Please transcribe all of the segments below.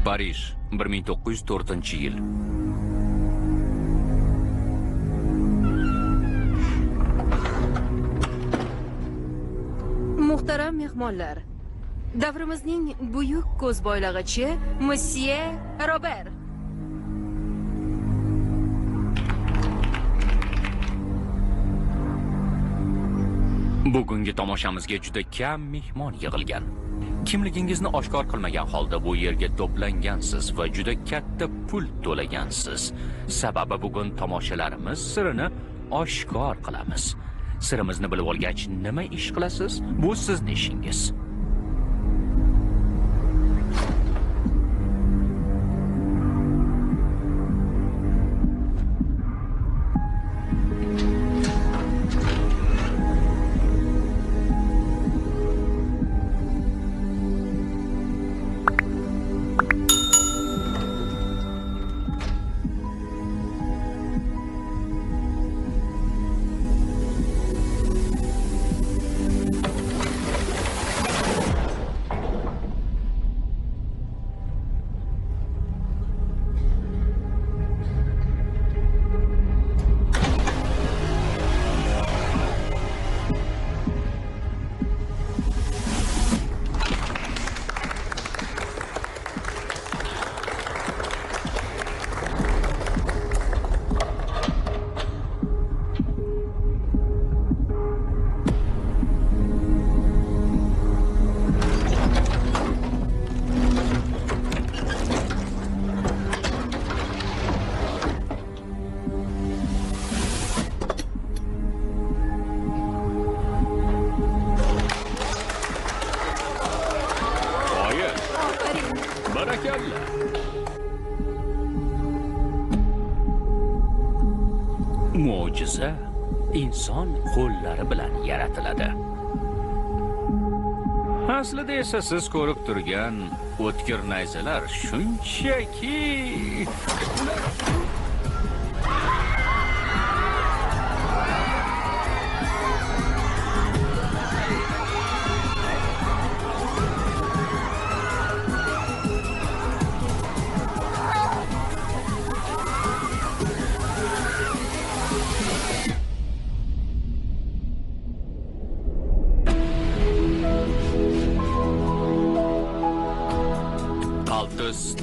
Parij, 1904-yil. Muhtaram mehmonlar, davrimizning buyuk ko'zboylag'ichi Monsieur Robert. Bugungi tomoshamizga juda kam mehmon yig'ilgan. Kimligingizni oshkor qilmagan holda bu yerga to'plangansiz va juda katta pul to'lagansiz. Sababi bugun tomoshalarimiz sirini oshkor qilamiz. Sirimizni bilib olgach nima ish qilasiz? Bu sizning ishingiz. Mo'jiza inson qo'llari bilan yaratiladi. Aslida esa siz ko'rib turgan o'tkir nayzalar shunchaki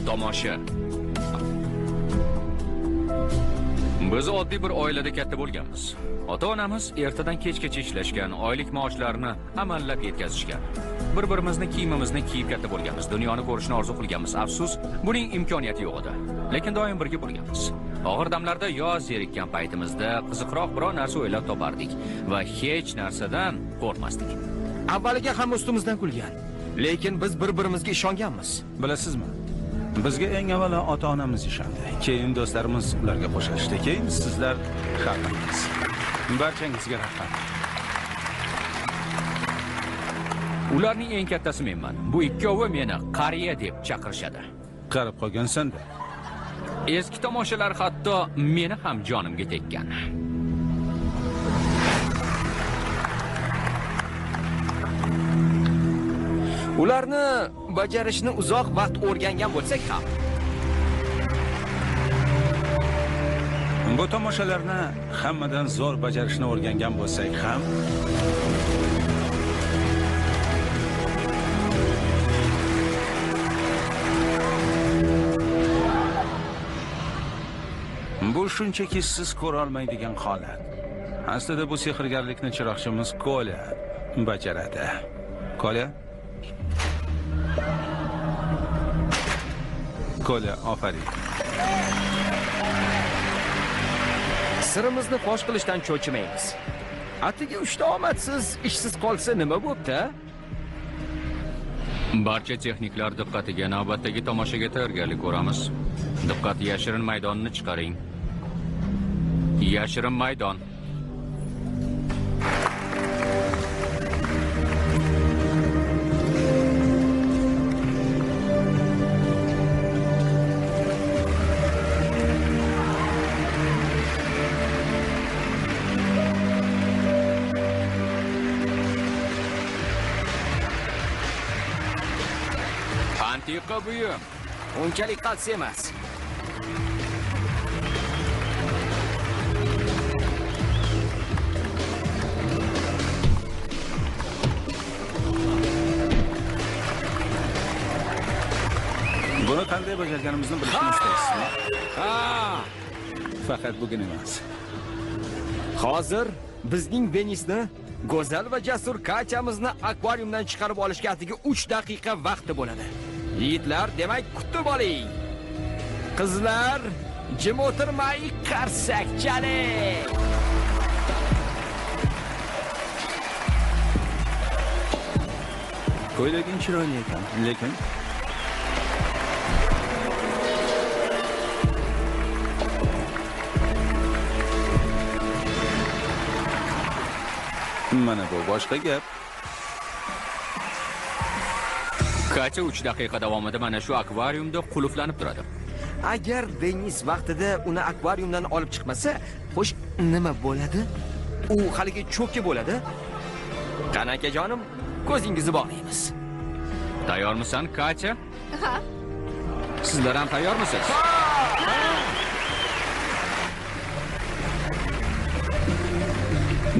tomosha. Biz oddiy bir oilada katta bo'lganmiz. Ota-onamiz ertadan kechgacha ishlashgan, oylik maoshlarini amallab yetkazishgan. Bir-birimizni kiyimimizni kiyib katta bo'lganmiz, dunyoni ko'rishni orzu qilganmiz. Afsus, buning imkoniyati yo'q edi. Lekin doim birga bo'lganmiz. Og'ir damlarda yo zerikkan paytimizda qiziqroq biror narsa o'ylab topardik va hech narsadan qo'rqmasdik. Avvaliga hamma ustimizdan kulgan, lekin biz bir-birimizga ishonganmiz. Bilasizmi? Bizga eng avvalo ota-onamiz ishondi. Keyin do'stlarimiz ularga qo'shilishdi. Keyin sizlar hammangiz. Barchangizga rahmat. Ularning eng kattasi menman. Bu ikkovi meni qariya deb chaqirishadi. Qarab qolgansan-da. Eski tomoshalar hatto meni ham jonimga tekkan. Ularni bajarishni uzoq vaqt o'rgangan bo'lsak ham, bu tomoshalarni hammadan zo'r bajarishni o'rgangan bo'lsak ham, bu shunchaki siz ko'ra olmaydigan holat. Aslida bu sehrgarlikni chiroqchimiz Kolya bajaradi. Kolya? Kolya, ofarin. Sirimizni fosh qilishdan cho'chimaymiz. Atiga 3 ta omadsiz, ishsiz qolsa nima bo'pti? Barcha texniklar diqqatiga navbatdagi tomoshaga tayyorgarlik ko'ramiz. Diqqat, yashirin maydonni chiqaring. Yashirin maydon. Antiqa buyum. Unchalik qaltis emas. Buni qanday bajarganimizni bilishni istaysizmi? Ha! Faqat bugun emas. Hozir bizning Denisni, go'zal va jasur Katyamizni akvariumdan chiqarib olishga atigi 3 daqiqa vaqti bo'ladi. Yigitlar, demak, kutib oling. Qizlar, jim o'tirmay qarsak chaling. Ko'ylaging chiroyli ekan, lekin mana bu boshqa gap. Katya 3 daqiqa davomida mana shu akvariumda qulflanib turadi. Agar Denis vaqtida uni akvariumdan olib chiqmasa, xo'sh, nima bo'ladi? U haligi cho'ki bo'ladi. Qani akajonim, ko'zingizni bog'laymiz. Tayyormisan, Katya? Ha. Sizlar ham tayyormisiz?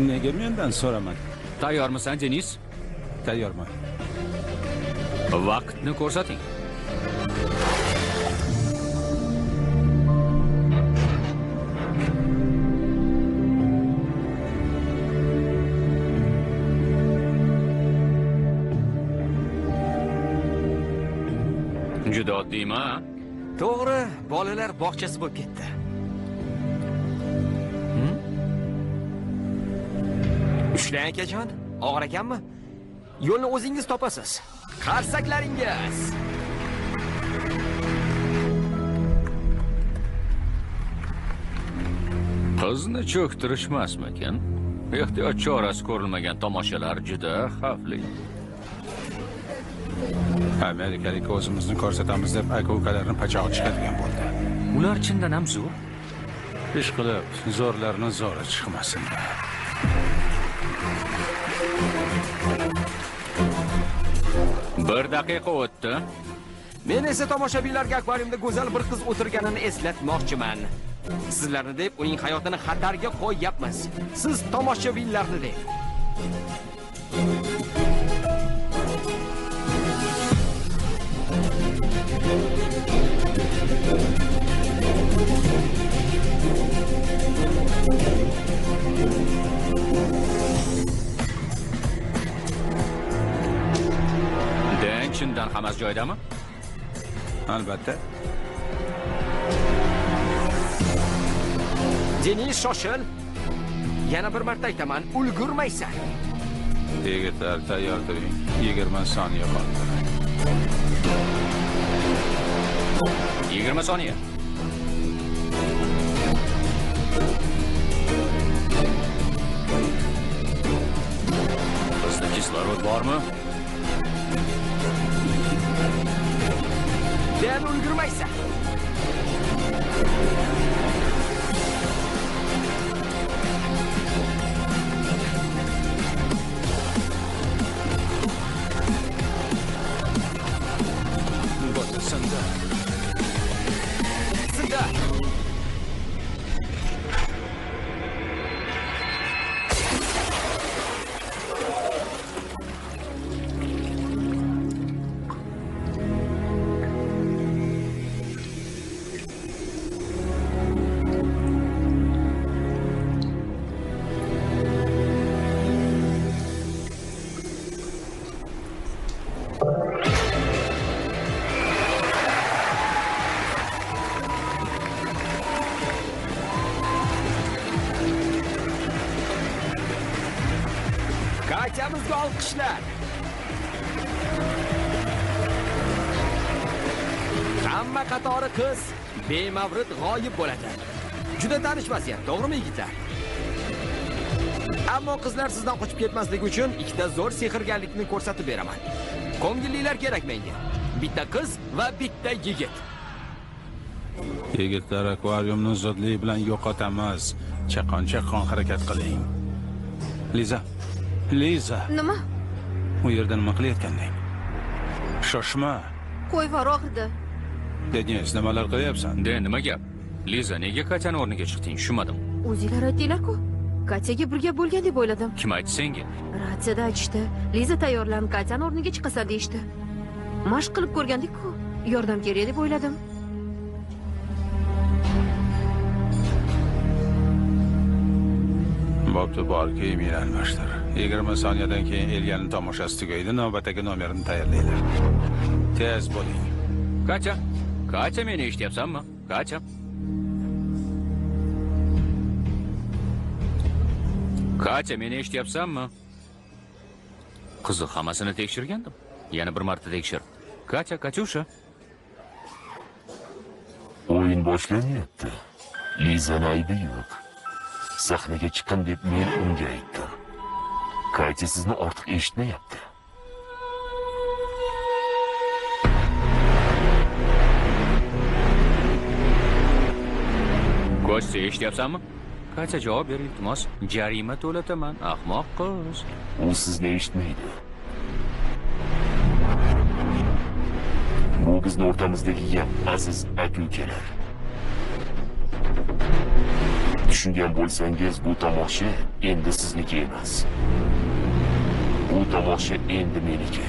Nega mendan so'ramading? Tayyormisan, Denis? Tayyorman. Vaqtni ko'rsating. Juda oddiymi? To'g'ri, bolalar bog'chasi bo'lib ketdi. Ushlang akajon, og'ir ekanmi? Yo'lni o'zingiz topasiz. Qarsaklaringiz. Qizni cho'ktirishmasmikin? Ehtiyot chorasi ko'rilmagan tomoshalar juda xavfli. Amerikalik o'zimizni ko'rsatamiz deb aka-ukalarni pachog'i chiqadigan bo'ldi. Ular chindan ham zo'r. Ish qilib, zo'rlarni zo'ri chiqmasin. Bir daqiqa o'tdi. Men esa tomoshabinlarga akvariumda go'zal bir qiz o'tirganini eslatmoqchiman. Sizlarni deb uning hayotini xatarga qo'yyapmiz. Siz tomoshabinlarni deb. Den chindan hammasi joyidami? Albatta. Denis, shoshil. Yana bir marta aytaman, ulgurmaysan. Yigitlar, tayyor turing. 20 soniya qoldi. 20 soniya. Bizda kislorod bormi? Den, ulgurmaysan. Sindi. Sindi. Katyamizga olqishlar. Hamma qatori qiz bemavrid g'oyib bo'ladi. Juda tanish vaziyat, to'g'rimi yigitlar? Ammo qizlar sizdan qochib ketmasligi uchun ikkita zo'r sehrgarlikni ko'rsatib beraman. Ko'ngillilar kerak menga. Bitta qiz va bitta yigit. Yigitlar, akvariumni zudlik bilan yo'qotamiz. Chaqon-chaqon harakat qiling. Liza. Liza. Nima? U yerda nima qilayotganding? Shoshma. Qo'y, og'ridi. Denis, nimalar qilyapsan? De, nima gap? Liza, nega Katyani o'rniga chiqding? Tushunmadim. O'zinglar aytdinglar-ku. Katyaga birga bo'lgan deb o'yladim. Kim aytdi senga? Ratsiyada aytishdi. Liza tayyorlan, Katyani o'rniga chiqasan deyishdi. Mashq qilib ko'rgandik-ku. Yordam kerak deb o'yladim. Bo'pti, bor, kiyimingni almashtir. 20 soniyadan keyin Elyanning tomoshasi tugaydi, navbatdagi nomerini tayyorlanglar. Tez bo'ling. Katya, Katya, meni eshityapsanmi? Katya. Katya, meni eshityapsanmi? Qiziq, hammasini tekshirgandim. Yana bir marta tekshir. Katya, Katyusha. O'yin boshlanyapti. Lizani aybi yo'q. Sahnaga chiqin deb men unga aytdim. Katya sizni ortiq eshitmayapti. Kostya, eshityapsanmi? Katya, javob ber, iltimos. Jarima to'lataman, ahmoq qiz. U sizni eshitmaydi. Bu bizni o'rtamizdagi gap, aziz aka-ukalar. Tushungan bo'lsangiz, bu tomosha endi sizniki emas. Bu tomosha endi meniki.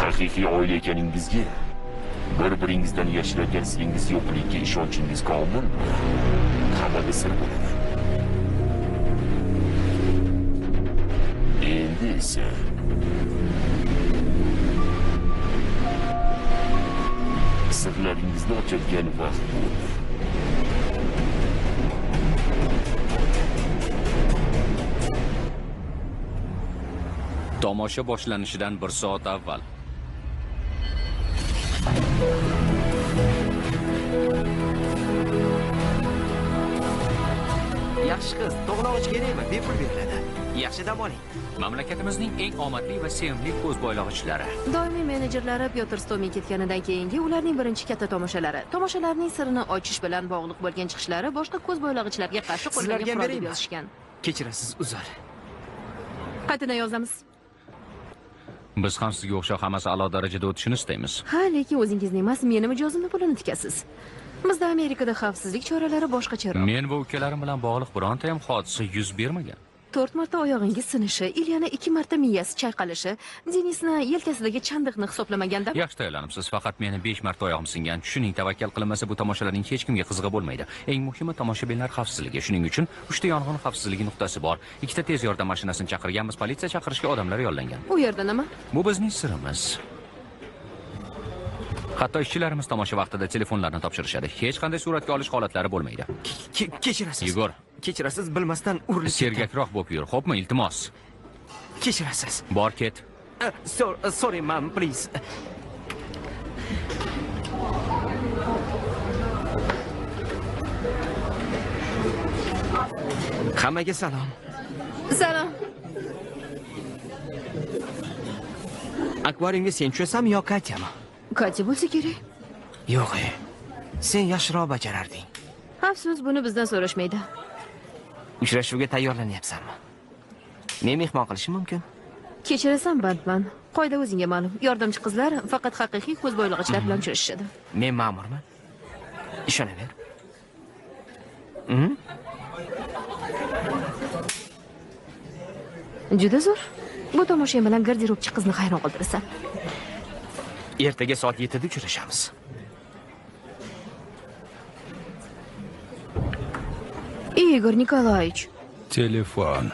Haqiqiy oila ekaningizga, bir-biringizdan yashiradigan siringiz yo'qligiga ishonchingiz komilmi? Hammaga sir bo'ladi. Endi esa sirlaringizni ochadigan vaqt bo'ldi. Tomosha boshlanishidan 1 soat avval. Yaxshi qiz, to'g'nog'ich kerakmi? Bepul beriladi. Yaxshi dam oling. Mamlakatimizning eng omadli va sevimli ko'zboylog'ichlari. Doimiy menejerlari Pyotr Stomin ketganidan keyingi ularning birinchi katta tomoshalari. Tomoshalarning sirini ochish bilan bog'liq bo'lgan chiqishlari boshqa ko'zboylog'ichlarga qarshi qo'llangan qurol deb yozishgan. Kechirasiz, uzr. Qaytadan yozamiz. Biz ham sizga o'xshab hammasi a'lo darajada o'tishini istaymiz. Ha, lekin o'zingizni emas, meni mijozimni pulini tikasiz. Bizda Amerikada xavfsizlik choralari boshqacharoq. Men va ukalarim bilan bog'liq bironta ham hodisa yuz bermagan. 4 marta oyog'ingiz sinishi, Ilyani 2 marta miyasi chayqalishi, Denisni yelkasidagi chandiqni hisoblamaganda. Yaxshi tayyorlanibsiz, faqat meni 5 marta oyog'im singan. Tushuning, tavakkal qilinmasa bu tomoshalarning hech kimga qizig'i bo'lmaydi. Eng muhimi tomoshabinlar xavfsizligi. Shuning uchun 3 ta yong'in xavfsizligi nuqtasi bor. 2 ta tez yordam mashinasini chaqirganmiz, politsiya chaqirishga odamlar yollangan. U yerda nima? Bu bizning sirimiz. Hatto ishchilarimiz tomosha vaqtida telefonlarni topshirishadi. Hech qanday suratga olish holatlari bo'lmaydi. Kechirasiz. Igor. Kechirasiz, bilmasdan urilib. Sergakroq bo'lib yur, xo'pmi, iltimos. Kechirasiz. Bor, ket. Sorry, ma'am, please. Hammaga salom. Salom. Akvariumga sen tushasanmi yo Katyami? Katya bo'lsa kerak. Yo'q, sen yaxshiroq bajararding. Afsus, buni bizdan so'rashmaydi. Uchrashuvga tayyorlanyapsanmi? Men mehmon qilishim mumkin. Kechirasan, bandman. Qoida o'zingga ma'lum. Yordamchi qizlar faqat haqiqiy ko'zboylag'ichlar bilan uchrashishadi. Men ma'murman. Ishonaver. Juda zo'r. Bu tomoshang bilan garderobchi qizni hayron qoldirasan. Ertaga soat 7da uchrashamiz. Igor Nikolaevich. Telefon.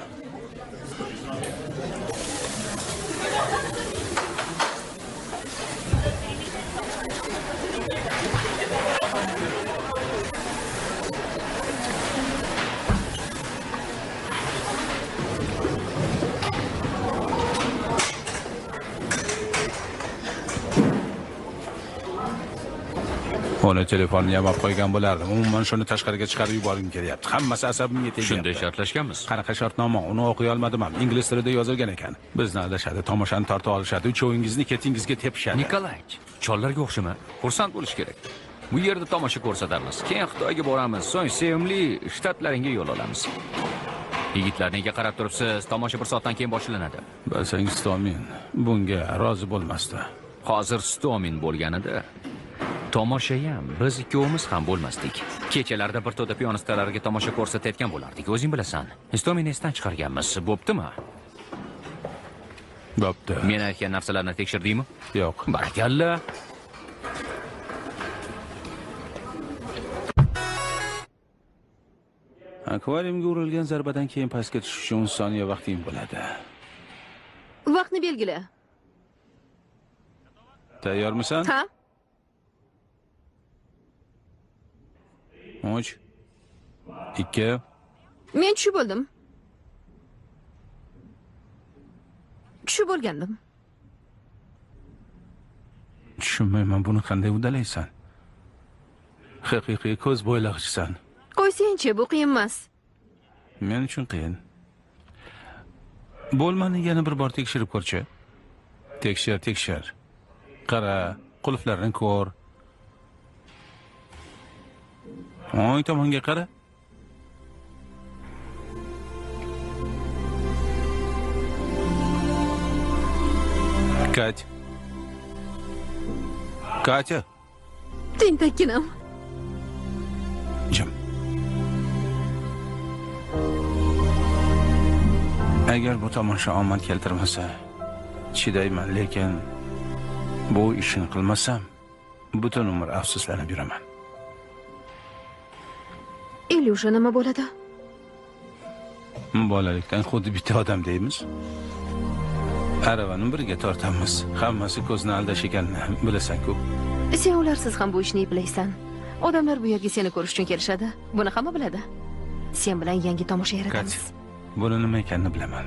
Uni telefonini yamab qo'ygan bo'lardim. Umuman shuni tashqariga chiqarib yuborgim kelyapti. Hammasi asabimga tegyapti. Shunday shartlashganmiz. Qanaqa shartnoma? Uni o'qiy olmadim ham. Ingliz tilida yozilgan ekan. Bizni aldashadi, tomoshani tortib olishadi, uchovingizni ketingizga tepishadi. Nikolayich, chollarga o'xshama. Xursand bo'lish kerak. Bu yerda tomosha ko'rsatamiz. Keyin Xitoyga boramiz, so'ng sevimli shtatlaringga yo'l olamiz. Yigitlar, nega qarab turibsiz? Tomosha bir soatdan keyin boshlanadi. Bilsang, Stomin bunga rozi bo'lmasdi. Hozir Stomin bo'lganida tomoshayam biz ikkovimiz ham bo'lmasdik. Kechalarda bir to'da pianistalarga tomosha ko'rsatayotgan bo'lardik. O'zing bilasan. Stominni esdan chiqarganmiz. Bo'ptimi? Bo'pti. Men aytgan narsalarni tekshirdingmi? Yo'q. Barakalla. Akvariumga urilgan zarbadan keyin pastga tushish uchun 10 soniya vaqting bo'ladi. Vaqtni belgila. Tayyormisan? Ha. 3 2. Men tushib bo'ldim. Tushib bo'lgandim. Tushunmayman, buni qanday uddalaysan? Haqiqiy ko'z bo'ylag'ichsan. Qo'ysangchi, bu qiyin emas. Men uchun qiyin. Bo'lmani yana bir bor tekshirib ko'rchi. Tekshir, tekshir. Qara, qulflarni ko'r. O'ng tomonga qara. Kat. Katya. Tentakkinam. Jim. Agar bu tomosha omad keltirmasa, chidayman, lekin bu ishni qilmasam, butun umr afsuslanib yuraman. Ilyusha nima bo'ladi? Bolalikdan xuddi bitta odam deymiz. Aravani birga tortamiz. Hammasi ko'zni aldash ekanini bilasan-ku. Sen ularsiz ham bu ishni eplaysan. Odamlar bu yerga seni ko'rish uchun kelishadi. Buni hamma biladi. Sen bilan yangi tomosha yaratamiz. Katya, buni nima ekanini bilaman.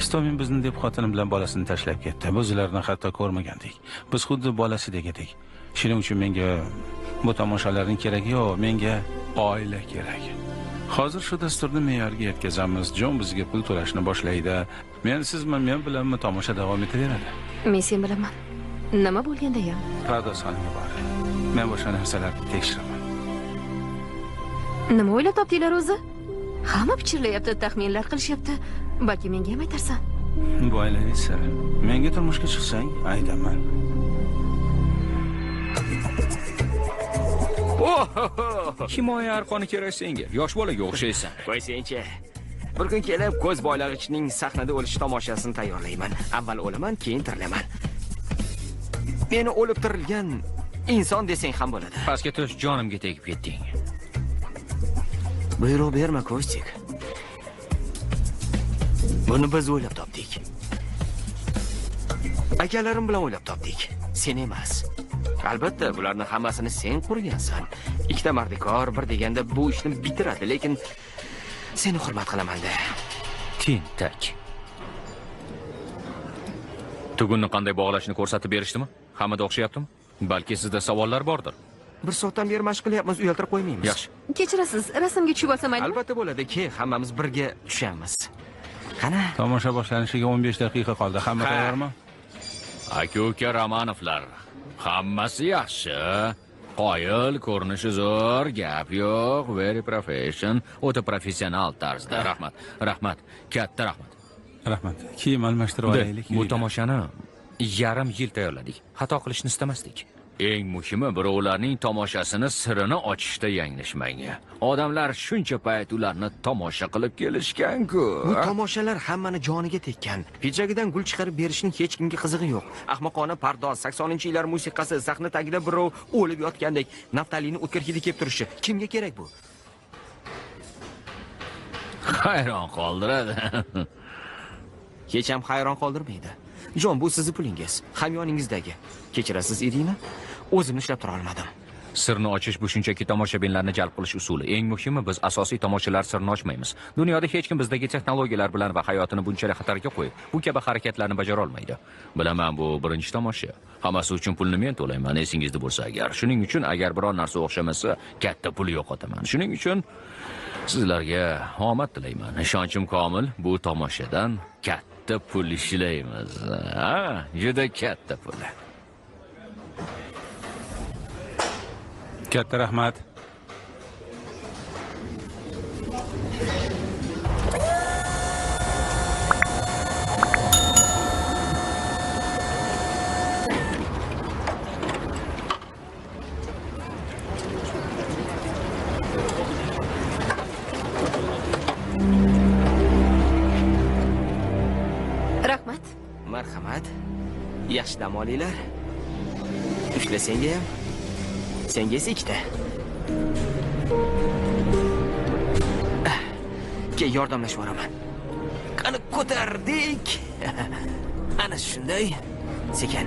Stomin bizni deb xotini bilan bolasini tashlab ketdi. Biz ularni hatto ko'rmagandik. Biz xuddi bolasidek edik. Shuning uchun menga bu tomoshalarning keragi yo'q, menga oila kerak. Hozir shu dasturni me'yorga yetkazamiz. Jon bizga pul to'lashni boshlaydi. Men sizmi, men bilanmi tomosha davom etaveradi. Men sen bilaman. Nima bo'lganda ham. Pardozxonaga bor. Men boshqa narsalarni tekshiraman. Nima o'ylab topdinglar o'zi? Hamma pichirlayapti, taxminlar qilishyapti. Balki menga ham aytarsan. Bu oilaviy sir. Menga turmushga chiqsang, aytaman. Himoya arqoni kerak senga. Yosh bolaga o'xshaysan. Qo'ysangchi. Bir kun kelib ko'z boylag'ichning sahnada o'lish tomoshasini tayyorlayman. Avval o'laman, keyin tirilaman. Meni o'lib tirilgan inson desang ham bo'ladi. Pastga tush, jonimga tegib ketding. Buyruq berma, Kostik. Buni biz o'ylab topdik. Akalarim bilan o'ylab topdik. Sen emas. Albatta, bularni hammasini sen qurgansan. Ikkita mardikor bir deganda bu ishni bitiradi, lekin seni hurmat qilaman-da. Tentak. Tugunni qanday bog'lashni ko'rsatib berishdimi? Hammada o'xshayaptimi? Balki sizda savollar bordir. Bir soatdan beri mashq qilyapmiz, uyaltirib qo'ymaymiz. Yaxshi. Kechirasiz, rasmga tushib olsam maylimi? Albatta bo'ladi, ki hammamiz birga tushamiz. Qani? Tomosha boshlanishiga 15 daqiqa qoldi. Hamma tayyormi? Aka-uka Romanovlar. Hammasi yaxshi. Qoyil, ko'rinishi zo'r, gap yo'q, very profession, o'ta professional tarzda. Rahmat, rahmat, katta rahmat. Rahmat. Kiyim almashtirib olaylik. Bu tomoshani yarim yil tayyorladik. Xato qilishni istamasdik. Eng muhimi, birovlarning tomoshasini sirini ochishda yanglishmang. Odamlar shuncha payt ularni tomosha qilib kelishgan-ku. Bu tomoshalar hammani joniga tekkan. Pijagidan gul chiqarib berishning hech kimga qizig'i yo'q. Ahmoqona pardoz, 80-yillar musiqasi, sahna tagida birov o'lib yotgandek, naftalini o'tkir hidi kelib turishi. Kimga kerak bu? Hayron qoldiradi. Hech ham hayron qoldirmaydi. Jon, bu sizni pulingiz, hamyoningizdagi. Kechirasiz, Irina, o'zimni ushlab tura olmadim. Sirni ochish bu shunchaki tomoshabinlarni jalb qilish usuli. Eng muhimi, biz asosiy tomoshalar sirini ochmaymiz. Dunyoda hech kim bizdagi texnologiyalar bilan va hayotini bunchalik xatarga qo'yib, bu kabi harakatlarni bajara olmaydi. Bilaman, bu birinchi tomosha. Hammasi uchun pulni men to'layman, esingizda bo'lsa agar. Shuning uchun agar biror narsa o'xshamasa, katta pul yo'qotaman. Shuning uchun sizlarga omad tilayman. Ishonchim komil, bu tomoshadan katta pul ishlaymiz. Ha, juda katta pul. Katta rahmat. Tinch dam olinglar. Ushla senga ham. Senga esa ikkita. Kel, yordamlashib boraman. Qani ko'tardik. Ana shunday. Sekin.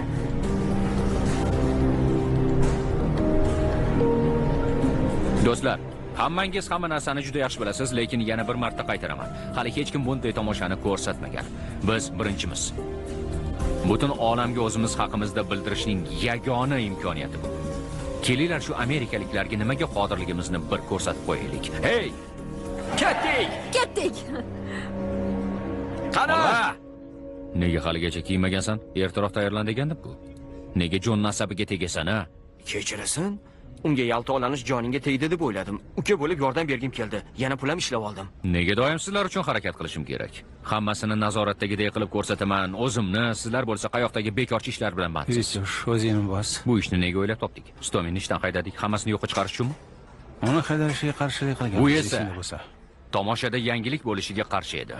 Do'stlar, hammangiz hamma narsani juda yaxshi bilasiz, lekin yana bir marta qaytaraman. Hali hech kim bunday tomoshani ko'rsatmagan. Biz birinchimiz. Butun olamga o'zimiz haqimizda bildirishning yagona imkoniyati bu. Kelinglar shu amerikaliklarga nimaga qodirligimizni bir ko'rsatib qo'yaylik. Hey! Ketdik! Ketdik! Qani! Nega haligacha kiymagansan? Ertaroq tayyorlan degandim-ku. Nega Jon asabiga tegasan, ha? Kechirasan? Unga yaltoqlanish joningga tegdi deb o'yladim. Uka bo'lib yordam bergim keldi. Yana pul ham ishlab oldim. Nega doim sizlar uchun harakat qilishim kerak? Hammasini nazoratdagidek qilib ko'rsataman. O'zimni, sizlar bo'lsa qayoqdagi bekorchi ishlar bilan bandsiz. Vityush, o'zingni bos. Bu ishni nega o'ylab topdik? Stominni ishdan haydadik, hammasini yo'qqa chiqarish uchunmi? Uni haydashiga qarshilik qilgan. Bu esa tomoshada yangilik bo'lishiga qarshi edi.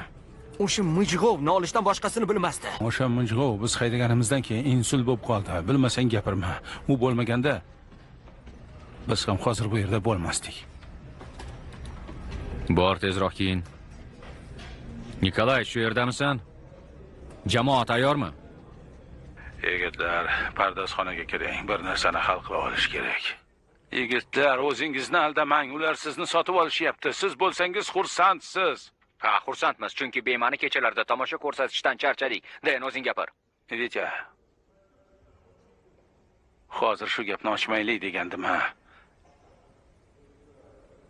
O'sha mijg'ovni olishdan boshqasini bilmasdi. O'sha mijg'ov biz haydaganimizdan keyin insult bo'lib qoldi. Bilmasang gapirma. U bo'lmaganda biz ham hozir bu yerda bo'lmasdik. Bor, tezroq kiyin. Nikolay, shu yerdamisan? Jamoa tayyormi? Yigitlar, pardozxonaga kiring. Bir narsani hal qilib olish kerak. Yigitlar, o'zingizni aldamang. Ular sizni sotib olishyapti. Siz bo'lsangiz xursandsiz. Ha, xursandmiz, chunki bema'ni kechalarda tomosha ko'rsatishdan charchadik. Den, o'zing gapir. Vitya. Hozir shu gapni ochmaylik degandim, ha.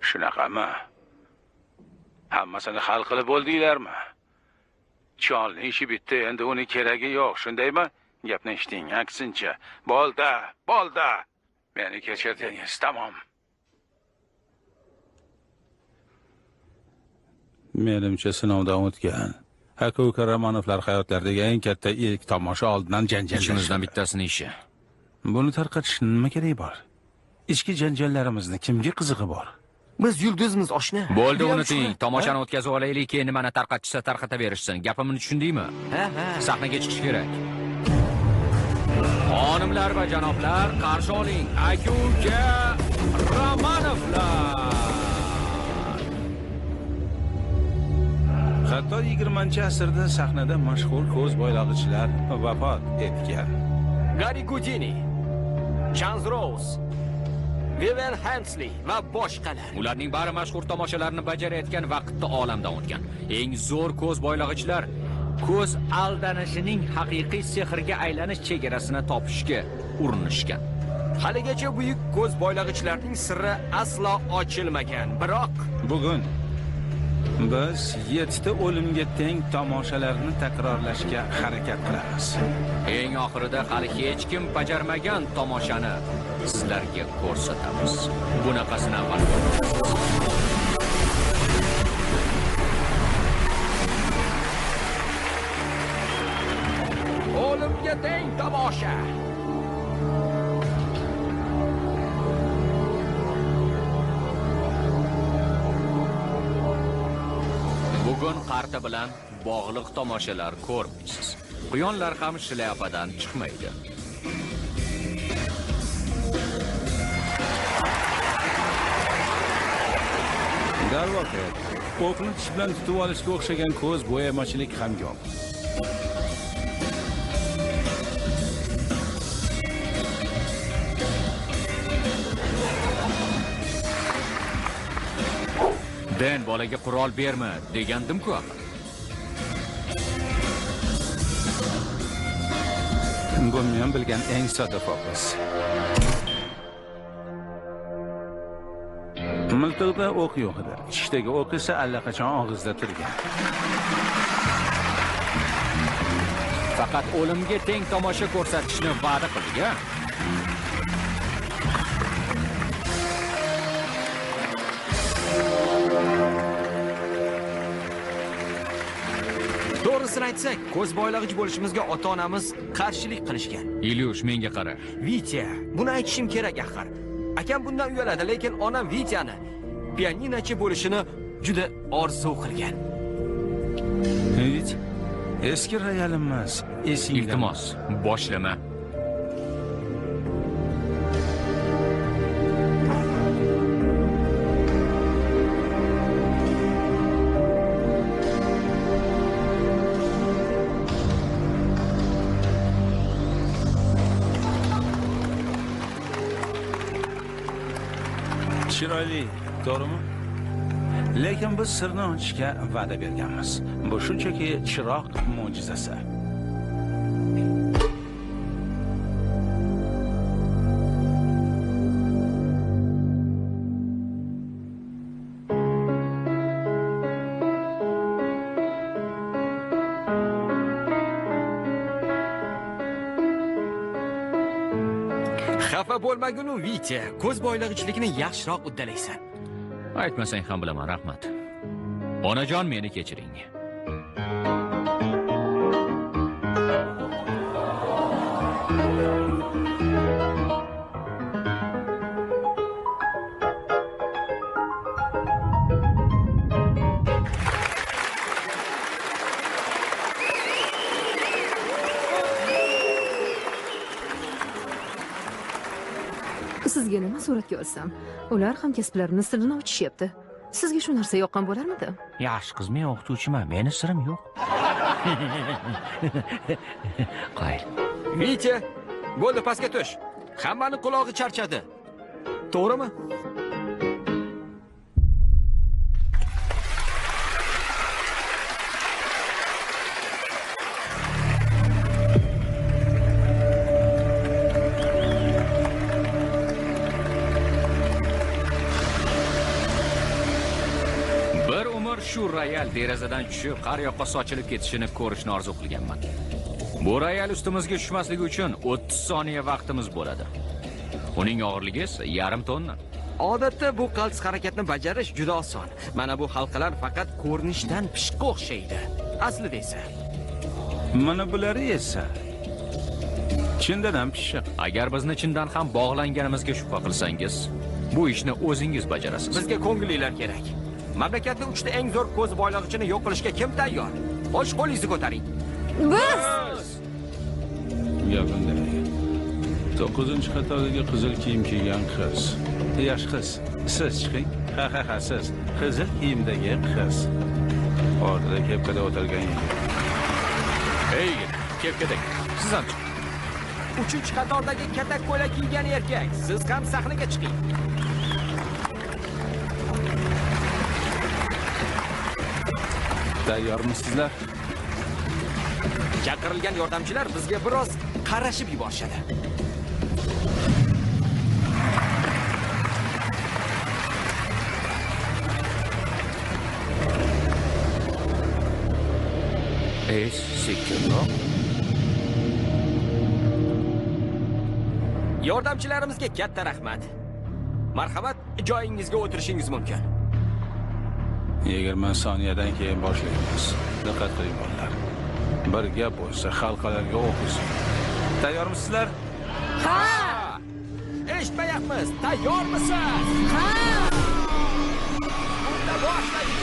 Shunaqami? Hammasini hal qilib bo'ldinglarmi? Cholni ishi bitdi, endi uni keragi yo'q, shundaymi? Gapni eshiting, aksincha. Bo'ldi, bo'ldi. Meni kechirdingiz, tamom. Menimcha sinovdan o'tgan. Aka-uka Romanovlar hayotlaridagi eng katta ilk tomosha oldidan janjallashdi. Ichimizdan bittasini ishi. Buni tarqatishning nima keragi bor? Ichki janjallarimizni kimga qizig'i bor? Biz yulduzmiz, oshna. Bo'ldi, unuting. Tomoshani o'tkazib olaylik, keyin nimani tarqatishsa tarqataverishsin. Gapimni tushundingmi? Ha, ha. Sahnaga chiqish kerak. Xonimlar va janoblar, qarshi oling. Aka-uka Romanovlar. Hatto 20-asrda sahnada mashhur ko'z boylag'ichlar vafot etgan. Garri Gudini, Chance Rose, Vivian Hensley va boshqalar. Ularning bari mashhur tomoshalarni bajarayotgan vaqtda olamdan o'tgan. Eng zo'r ko'z boylag'ichlar ko'z aldanishining haqiqiy sehrga aylanish chegarasini topishga urinishgan. Haligacha buyuk ko'z boylag'ichlarning sirri aslo ochilmagan. Biroq bugun biz 7 ta o'limga teng tomoshalarni takrorlashga harakat qilamiz. Eng oxirida hali hech kim bajarmagan tomoshani sizlarga ko'rsatamiz. Bunaqasini avval ko'rmagansiz. O'limga teng tomosha. Bugun qarta bilan bog'liq tomoshalar ko'rmaysiz. Quyonlar ham shlyapadan chiqmaydi. Darvoqe, o'qni tish bilan tutib olishga o'xshagan ko'z bo'yamachilik ham yo'q. Den, bolaga qurol berma degandim-ku axir. Bu men bilgan eng sodda fokus. Miltiqda o'q yo'q edi. Tishdagi o'q esa allaqachon og'izda turgan. Faqat o'limga teng tomosha ko'rsatishni va'da qildik-a? To'g'risini aytsak, ko'z boylag'ich bo'lishimizga ota-onamiz qarshilik qilishgan. Ilyush, menga qara. Vitya, buni aytishim kerak axir. Akam bundan uyaladi, lekin onam Vityani pianinochi bo'lishini juda orzu qilgan. Vit, eski royalimiz esingda. Iltimos, boshlama. Chiroyli, to'g'rimi? Lekin biz sirni ochishga va'da berganmiz. Bu shunchaki chiroq mo'jizasi. Xafa bo'lmaginu Vitya, ko'z boylag'ichlikni yaxshiroq uddalaysan. Aytmasang ham bilaman, rahmat. Onajon, meni kechiring. Sizga nima suratga olsam, ular hamkasblarimni sirini ochishyapti. Sizga shu narsa yoqqan bo'larmidi? Yaxshi qiz, men o'qituvchiman, meni sirim yo'q. Qoyil. Vitya, bo'ldi, pastga tush. Hammani qulog'i charchadi. To'g'rimi? Shu royal derazadan tushib, har yoqqa sochilib ketishini ko'rishni orzu qilganman. Bu royal ustimizga tushmasligi uchun 30 soniya vaqtimiz bo'ladi. Uning og'irligi esa 1,5 tonna. Odatda bu qaltis harakatni bajarish juda oson. Mana bu halqalar faqat ko'rinishdan pishiqqa o'xshaydi. Aslida esa mana bulari esa chindan ham pishiq. Agar bizni chindan ham bog'langanimizga shubha qilsangiz, bu ishni o'zingiz bajarasiz. Bizga ko'ngillilar kerak. Mamlakatda 3 ta eng zo'r ko'z boylag'ichini yo'q qilishga kim tayyor? Xo'sh, qo'lingizni ko'taring. Biz! Gapimda. 9-qatordagi qizil kiyim kiygan qiz. Yaxshi qiz, siz chiqing. Ha ha ha, siz. Qizil kiyimdagi qiz. Ortada kepkada o'tirgan yigit. Ey yigit, kepkadagi. Siz ham chiqing. 3-qatordagi katak ko'ylak kiygan erkak, siz ham sahnaga chiqing. Tayyormisizlar? Chaqirilgan yordamchilar bizga biroz qarashib yuborishadi. Ey, sekinroq. Yordamchilarimizga katta rahmat. Marhamat, joyingizga o'tirishingiz mumkin. 20 soniyadan keyin boshlaymiz. Diqqat qiling bolalar. Bir gap bo'lsa halqalarga o'qisin. Tayyormisizlar? Ha! Eshitmayapmiz. Tayyormisiz? Ha! Unda boshlaylik.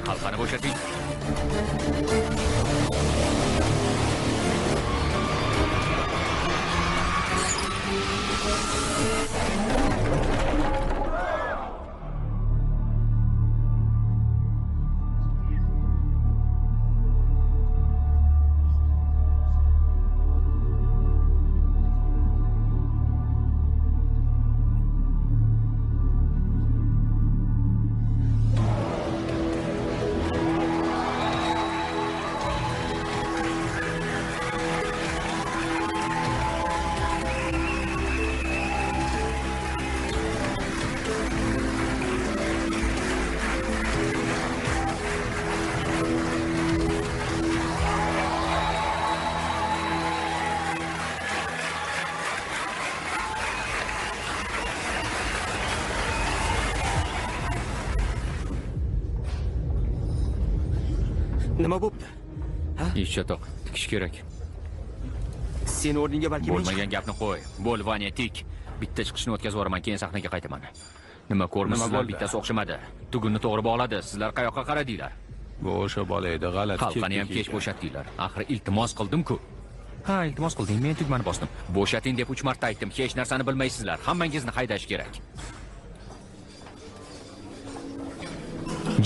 Halqani bo'shating. Nima bo'pti? Ha? Ish chatoq, tikish kerak. Sen o'rningga balki men bo'lmagan gapni qo'y. Bo'l, Vanya, tik. Bitta chiqishni o'tkazib yuboraman, keyin sahnaga qaytaman. Nima ko'rmisizlar, bittasi o'xshamadi. Tugunni to'g'ri bog'ladi. Sizlar qayoqqa qaradinglar? Bu o'sha bola edi, g'alati. Halqani ham kech bo'shatdinglar. Axir iltimos qildim-ku. Ha, iltimos qilding, men tugmani bosdim. Bo'shating deb 3 marta aytdim. Hech narsani bilmaysizlar. Hammangizni haydash kerak.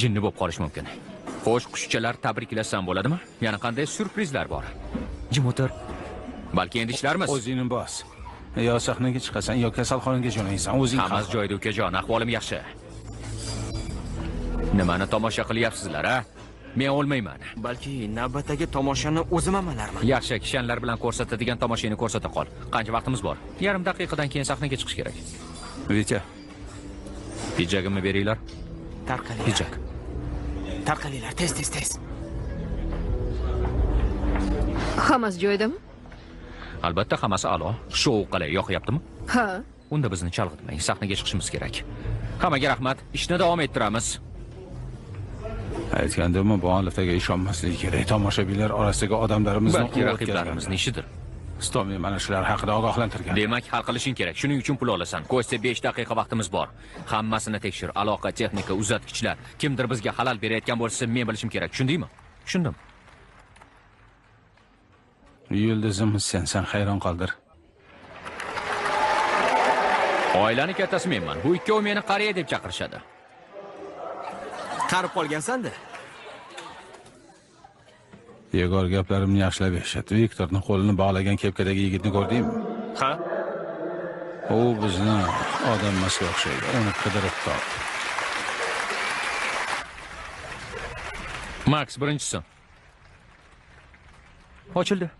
Jinni bo'lib qolish mumkin. Xo'sh, qushchalar tabriklasam bo'ladimi? Yana qanday syurprizlar bor? Jim o'tir. Balki endi ishlarmiz. O'zingni bos. Yo sahnaga chiqasan, yo kasalxonaga jo'naysan. O'zing hammasi joyida, ukajon, ahvolim yaxshi. Nimani tomosha qilyapsizlar, a? Men o'lmayman. Balki navbatdagi tomoshani o'zim amalarman. Yaxshi, kishanlar bilan ko'rsatadigan tomoshani ko'rsata qol. Qancha vaqtimiz bor? Yarim daqiqadan keyin sahnaga chiqish kerak. Vitya. Pidjagimni beringlar. Tarqalinglar. Pidjak. Tarqalinglar, tez, tez, tez. Hammasi joyidami? Albatta, hammasi a'lo. Shou qalay yoqyaptimi? Ha. Unda bizni chalg'itmang, sahnaga chiqishimiz kerak. Hammaga rahmat. Ishni davom ettiramiz. Aytgandimmi, bu mualliflarga ishonmaslik kerak. Tomoshabinlar orasidagi odamlarimizni balki raqiblarimizni ishidir. Stomin mana shular haqida ogohlantirgan. Demak, hal qilishing kerak. Shuning uchun pul olasan. Kostya, 5 daqiqa vaqtimiz bor. Hammasini tekshir. Aloqa, texnika, uzatgichlar. Kimdir bizga xalal berayotgan bo'lsa, men bilishim kerak. Tushundingmi? Tushundim. Yulduzimiz sensan, hayron qoldir. Oilani kattasi menman. Bu ikkovi meni qariya deb chaqirishadi. Qarib qolgansan-da. Yegor, gaplarimni yaxshilab eshit. Viktorning qo'lini bog'lagan kepkadagi yigitni ko'rdingmi? Ha. U bizni odammasga o'xshaydi. Uni qidirib top. Max birinchisi. Ochildi.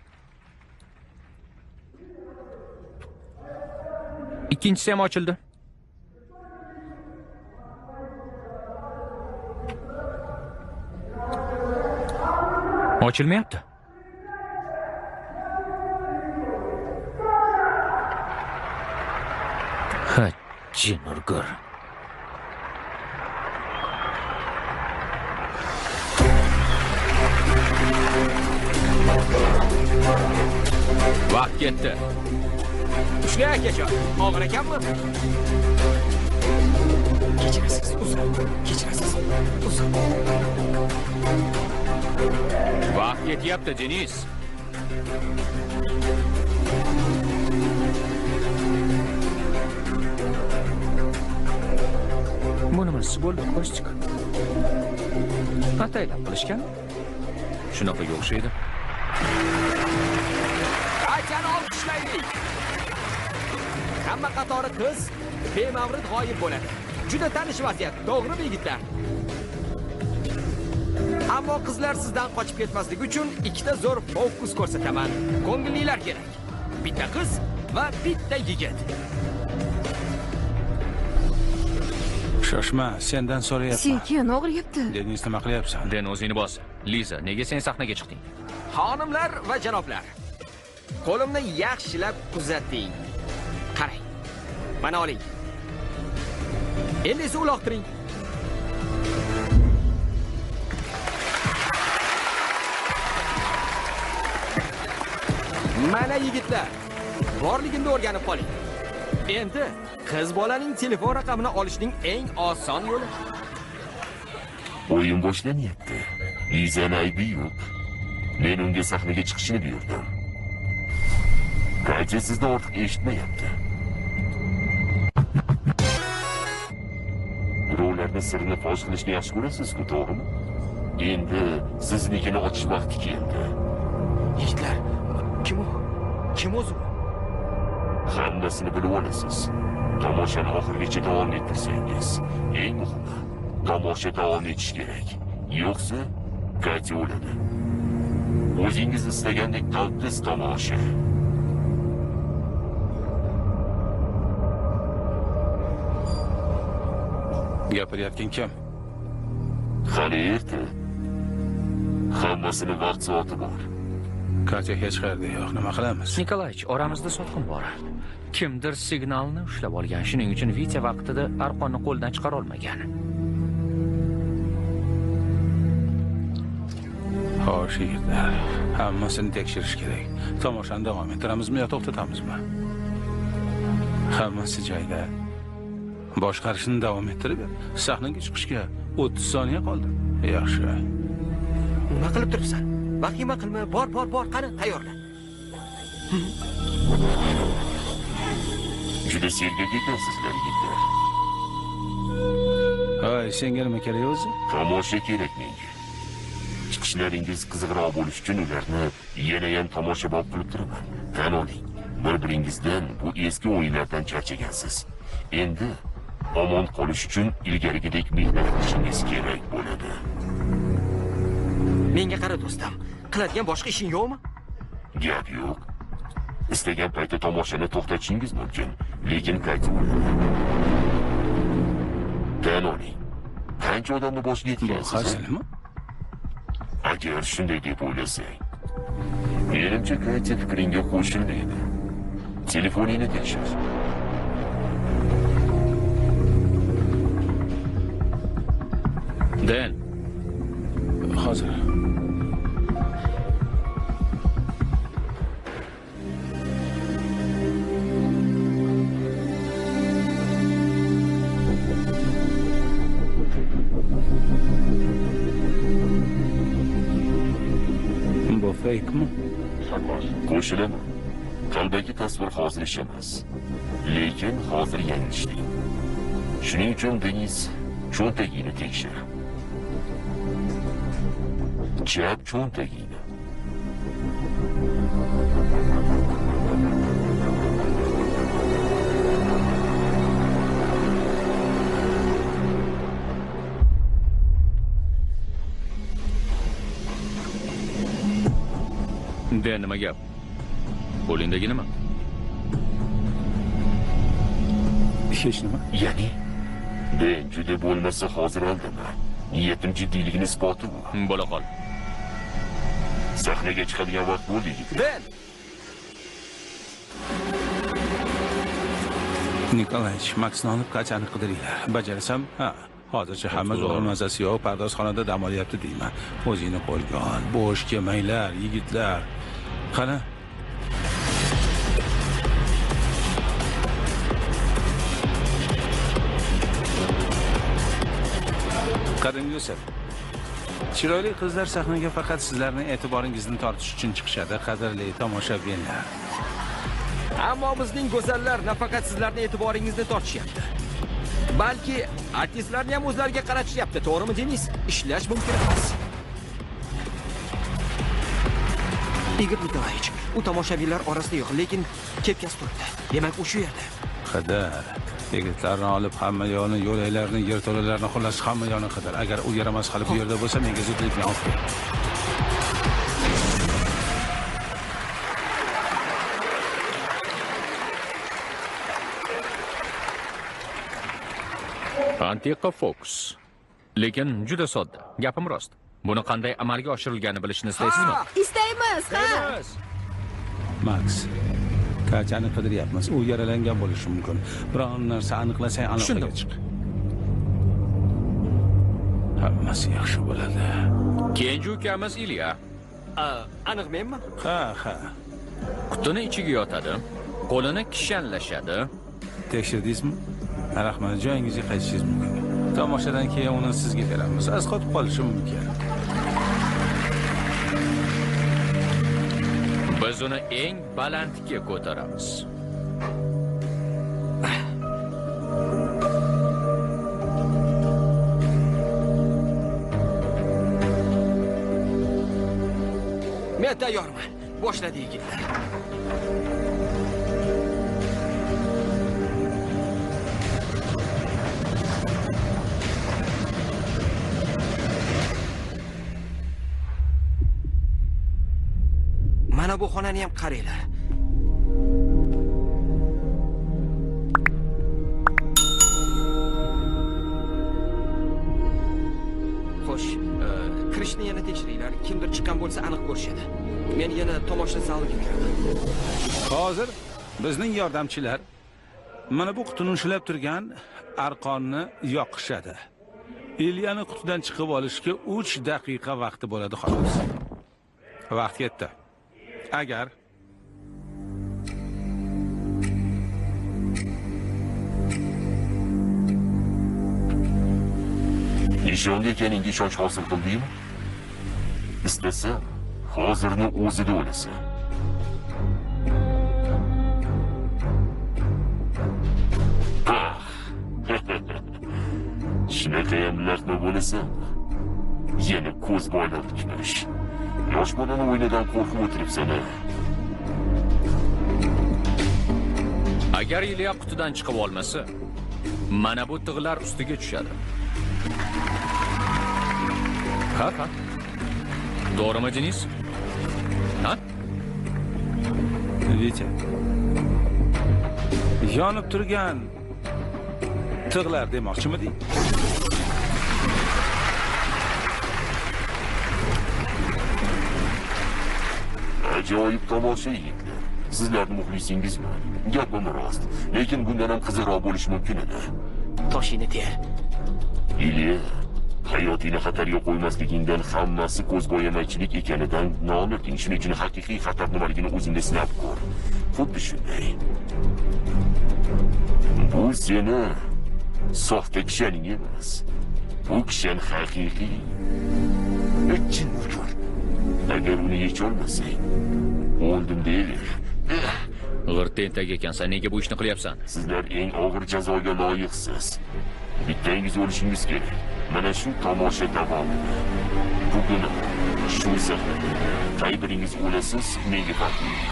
Ikkinchisi ham ochildi. Ochilmayapti. Ha, jin urgur. Vaqt ketdi. Ushla akajon, og'ir ekanmi? Kechirasiz, uzr. Kechirasiz, uzr. Vaqt ketyapti, Denis. Bu nimasi bo'ldi, Kostik? Ataylab qilishgan? Shunaqaga o'xshaydi. Katyani olqishlaylik. Hamma qatori qiz bemavrid g'oyib bo'ladi. Juda tanish vaziyat, to'g'rimi yigitlar? Ammo qizlar sizdan qochib ketmasligi uchun ikkita zo'r fokus ko'rsataman. Ko'ngillilar kerak. Bitta qiz va bitta yigit. Shoshma, sendan so'rayapman. Sekin, og'riyapti. Denis, nima qilyapsan? Den, o'zingni bos. Liza, nega sen sahnaga chiqding? Xonimlar va janoblar, qo'limni yaxshilab kuzating. Qarang. Mana oling. Endi esa uloqtiring. Mana yigitlar, borligimni o'rganib qoling. Endi qiz bolaning telefon raqamini olishning eng oson yo'li. O'yin boshlanyapti. Lizani aybi yo'q. Men unga sahnaga chiqishini buyurdim. Katya sizni ortiq eshitmayapti. Birovlarning sirini fosh qilishni yaxshi ko'rasiz-ku, to'g'rimi? Endi siznikini ochish vaqti keldi. Yigitlar, kim u? Kim o'zi? Hammasini bilib olasiz. Tomoshani oxirigacha davom ettirsangiz, eng muhimi, tomosha davom etishi kerak. Yo'qsa, Katya o'ladi. O'zingiz istagandek qalbsiz tomosha. Gapirayotgan kim? Hali erta. Hammasini vaqt soati bor. Katya hech qayerda yo'q. Nima qilamiz? Nikolayich, oramizda sotqin bor. Kimdir signalni ushlab olgan. Shuning uchun Vitya vaqtida arqonni qo'ldan chiqara olmagan. Xo'sh, yigitlar, hammasini tekshirish kerak. Tomoshani davom ettiramizmi yo to'xtatamizmi? Hammasi joyida. Boshqarishni davom ettirib, sahnaga chiqishga 30 soniya qoldi. Yaxshi. Nima qilib turibsan? Vahima qilma, bor, bor, bor, qani, tayyorla. Juda sergak ekansizlar, yigitlar. Hoy, senga nima kerak o'zi? Tomosha kerak menga. Chiqishlaringiz qiziqroq bo'lishi uchun ularni yanayam tomoshabob qilib turaman. Tan oling, bir-biringizdan bu eski o'yinlardan charchagansiz. Endi omon qolish uchun ilgarigidek mehnat qilishingiz kerak bo'ladi. Menga qara do'stim, qiladigan boshqa ishing yo'qmi? Gap yo'q. Istagan paytda tomoshani to'xtatishingiz mumkin, lekin qaytib o'ladi. Tan oling, qancha odamni boshiga yetgansiz? Hazilmi? Agar shunday deb o'ylasang, menimcha Katya fikringga qo'shilmaydi. Telefoningni tekshir. Den. Hozir. Bu fake-mi? Qo'shilaman. Qalbaki tasvir hozir ish emas. Lekin hozir yanglishdik. Shuning uchun Denis cho'ntagini tekshir. Chap cho'ntagini. Den, nima gap? Qo'lingdagi nima? Hech nima. Ya'ni? Den, juda bo'lmasa hozir aldama. Niyatim jiddiyligini isboti bu. Bo'la qol. Sahnaga chiqadigan vaqt bo'ldi, yigitlar. Den! Nikolayich, Maksni olib Katyani qidiringlar. Bajarsam, ha, hozircha hamma zo'r mazasi yo'q, pardozxonada dam olyapti deyman. O'zingni qo'lga ol, bo'sh kelmanglar, yigitlar. Qani? Qadim Yusuf. Chiroyli qizlar sahnaga faqat sizlarning e'tiboringizni tortish uchun chiqishadi, qadrli tomoshabinlar. Ammo bizning go'zallar nafaqat sizlarning e'tiboringizni tortishyapti, balki artistlarni ham o'zlariga qaratishyapti, to'g'rimi, Denis? Ishlash mumkin emas. Igor Nikolayevich, u tomoshabinlar orasida yo'q, lekin kepkasi turibdi. Demak, u shu yerda. Qidir. Yigitlarni olib hamma yo'lni, yo'laklarni, yerto'lalarni, xullas hamma yo'lni qidir. Agar u yaramas hali bu yerda bo'lsa, menga zudlik bilan olib kel. Antiqa fokus. Lekin juda sodda. Gapim rost. Buni qanday amalga oshirilganini bilishni istaysizmi? Istaymiz, ha. Max, Katyani qidiryapmiz. U yaralangan bo'lishi mumkin. Biron narsa aniqlasang, aloqaga chiq. Hammasi yaxshi bo'ladi. Kenji ukamiz Ilya. Aniq menmi? Ha, ha. Qutini ichiga yotadi, qo'lini kishanlashadi. Tekshirdingizmi? Rahmat, joyingizga qaytishingiz mumkin. Tomoshadan keyin uni sizga beramiz. Asqotib qolishi mumkin. Biz uni eng balandga ko'taramiz. Men tayyorman. Boshladi yigitlar. Mana bu xonani ham qaranglar. Xo'sh, kirishni yana tekshiringlar. Kimdir chiqqan bo'lsa aniq ko'rishadi. Men yana tomosha zaliga kiraman. Hozir bizning yordamchilar mana bu qutini ushlab turgan arqonni yoqishadi. Ilyani qutidan chiqib olishga 3 daqiqa vaqti bo'ladi xolos. Vaqt yetdi. Agar nishonga ekaningga ishonch hosil qildingmi? Istasam, hozirni o'zida o'lasan. Shunaqayam laqma bo'lasan. Yana ko'z boylab tikmish. Yosh bolani o'yinidan qo'rqib o'tiribsan-a. Agar Ilya qutidan chiqib olmasa, mana bu tig'lar ustiga tushadi. Ha, ha. To'g'rimi, Denis? Ha? Vitya. Yonib turgan tig'lar demoqchimiding? Ajoyib tomosha yigitlar. Sizlarning muxlisingizman. Gapim rost, lekin bundan ham qiziqroq bo'lishi mumkin edi. Toshingni ter. Ilya, hayotingni xatarga qo'ymasligingdan hammasi ko'zbo'yamachilik ekanidan nolirding. Shuning uchun haqiqiy xatar nimaligini o'zingda sinab ko'r. Xuddi shunday. Bu seni soxta kishaning emas. Bu kishan haqiqiy. Jin ko'r. Agar uni yecholmasang, o'ldim deyaver. G'irt tentak ekansan, nega bu ishni qilyapsan? Sizlar eng og'ir jazoga loyiqsiz. Bittangiz o'lishingiz kerak. Mana shu tomosha davomida. Bugun shu sahnada qay biringiz o'lasiz, menga farqi yo'q.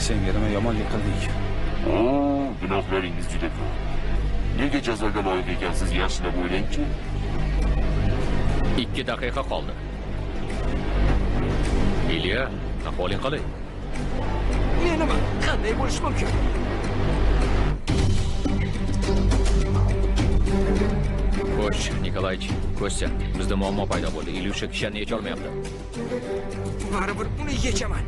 Senga nima yomonlik qildik? O, gunohlaringiz juda ko'p. Nega jazoga loyiq ekansiz, yaxshilab o'ylangchi. 2 daqiqa qoldi. Ilya, ahvoling qalay? Men nima? Qanday bo'lishi mumkin? Xo'sh, Nikolayich, Kostya, bizda muammo paydo bo'ldi. Ilyusha kishanni yecha olmayapti. Baribir uni yechaman.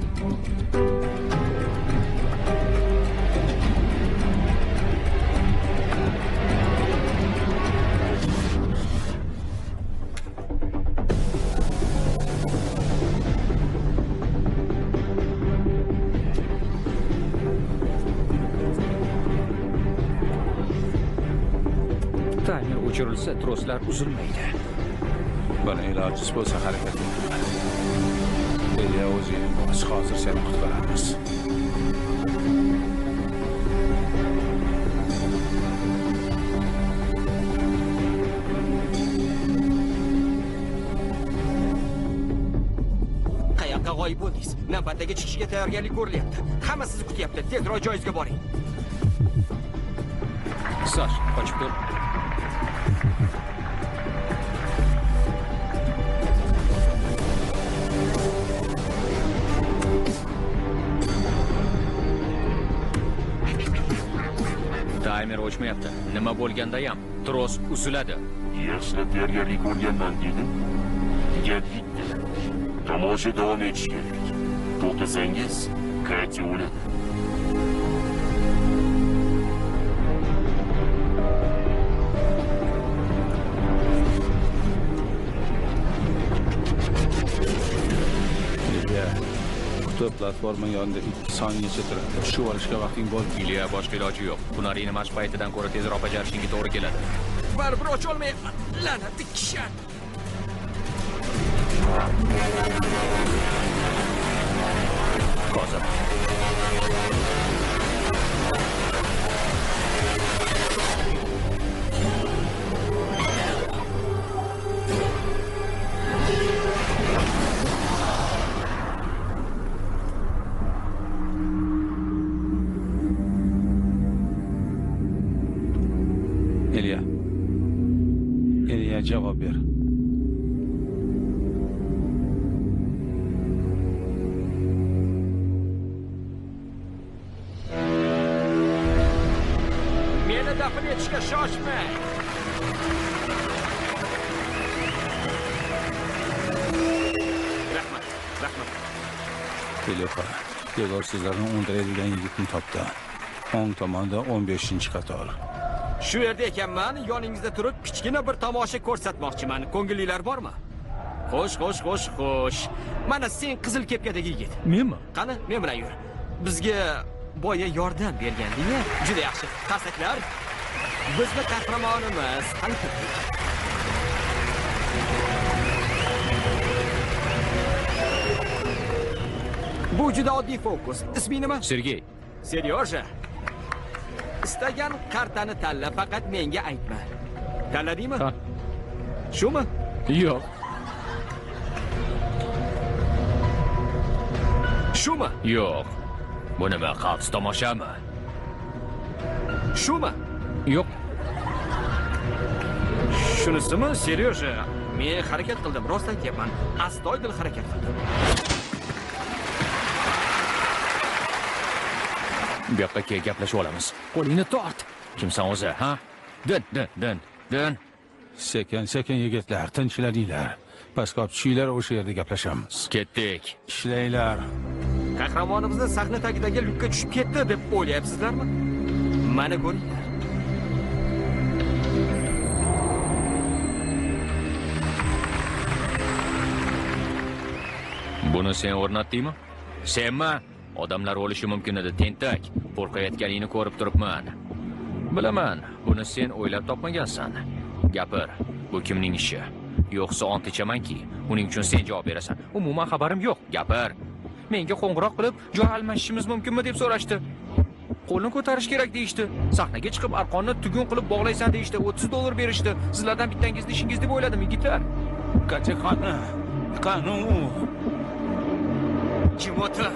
Taymer o'chirilsa, troslar uzilmaydi. Buni ilojisiz bo'lsa harakat etaman. Ilya, o'zingni bos, hozir seni qutqaramiz. Qayoqqa g'oyib bo'ldingiz? Navbatdagi chiqishga tayyorgarlik ko'rilyapti. Hamma sizni kutyapti. Tezroq joyingizga boring. Sash, qochib tur. Taymer o'chmayapti. Nima bo'lganda ham tros uziladi. Yaxshilab tayyorgarlik ko'rganman dedim. Gap bitta. Tomosha davom etishi kerak. To'xtasangiz, Katya o'ladi. Ilya, quti platforma yonida 2 soniyacha turadi. Tushib olishga vaqting bo'ldi. Ilya, boshqa iloji yo'q. Hunaringni mashq paytidan ko'ra tezroq bajarishingga to'g'ri keladi. Baribir ocholmayapman. La'natli kishan. Hozir. Ilya. Ilya, javob ber. Meni dafn etishga shoshmang. Rahmat, rahmat. Ilyuxa, Yegor sizlarni o'ndiradigan yigitni topdi. O'ng tomonda 15-qator. Shu yerda ekanman, yoningizda turib kichkina bir tomosha ko'rsatmoqchiman. Ko'ngillilar bormi? Xo'sh, xo'sh, xo'sh, xo'sh. Mana sen qizil kepkadagi yigit. Menmi? Qani, men bilan yur. Bizga boya yordam berganding-a? Juda yaxshi. Qarsaklar. Bizni qahramonimiz. Qani kirdik. Bu juda oddiy fokus. Isming nima? Sergey. Seryoja. Istagan kartani tanla, faqat menga aytma. Tanladingmi? Ha. Shumi? Yo'q. Shumi? Yo'q. Bu nima, qaltis tomoshami? Shumi? Yo'q. Shunisimi, Seryoja? Men harakat qildim, rost aytyapman. Astoydil harakat qildim. Bu yoqqa kel, gaplashib olamiz. Qo'lingni tort. Kimsan o'zi, ha? Din, din, din, din. Sekin, sekin yigitlar, tinchlaninglar. Pastga olib tushinglar, o'sha yerda gaplashamiz. Ketdik. Ishlanglar. Qahramonimizni sahna tagidagi lyukka tushib ketdi deb o'ylayapsizlarmi? Mana ko'ringlar. Buni sen o'rnatdingmi? Senmi? Odamlar o'lishi mumkin edi, tentak. Qo'rqayotganingni ko'rib turibman. Bilaman, buni sen o'ylab topmagansan. Gapir, bu kimning ishi? Yo'qsa ont ichamanki, uning uchun sen javob berasan. Umuman xabarim yo'q. Gapir. Menga qo'ng'iroq qilib, joy almashishimiz mumkinmi deb so'rashdi. Qo'lni ko'tarish kerak deyishdi. Sahnaga chiqib arqonni tugun qilib bog'laysan deyishdi. $30 berishdi. Sizlardan bittangizni ishingiz deb o'yladim, yigitlar. Katya qani? Qani u? Jim o'tir.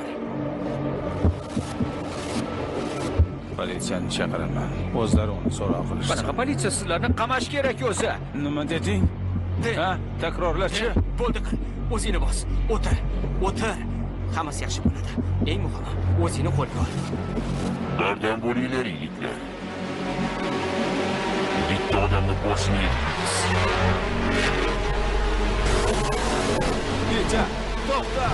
Politsiyani chaqiraman. O'zlari uni so'roq qilishsin. Qanaqa politsiya? Sizlarni qamash kerak o'zi. Nima deding? Ha, takrorlachi. Bo'ldi, qil. O'zingni bos. O'tir. O'tir. Hammasi yaxshi bo'ladi. Eng muhimi, o'zingni qo'lga ol. Bardam bo'linglar, yigitlar. Bitta odamni boshini yedingiz. Petya, to'xta!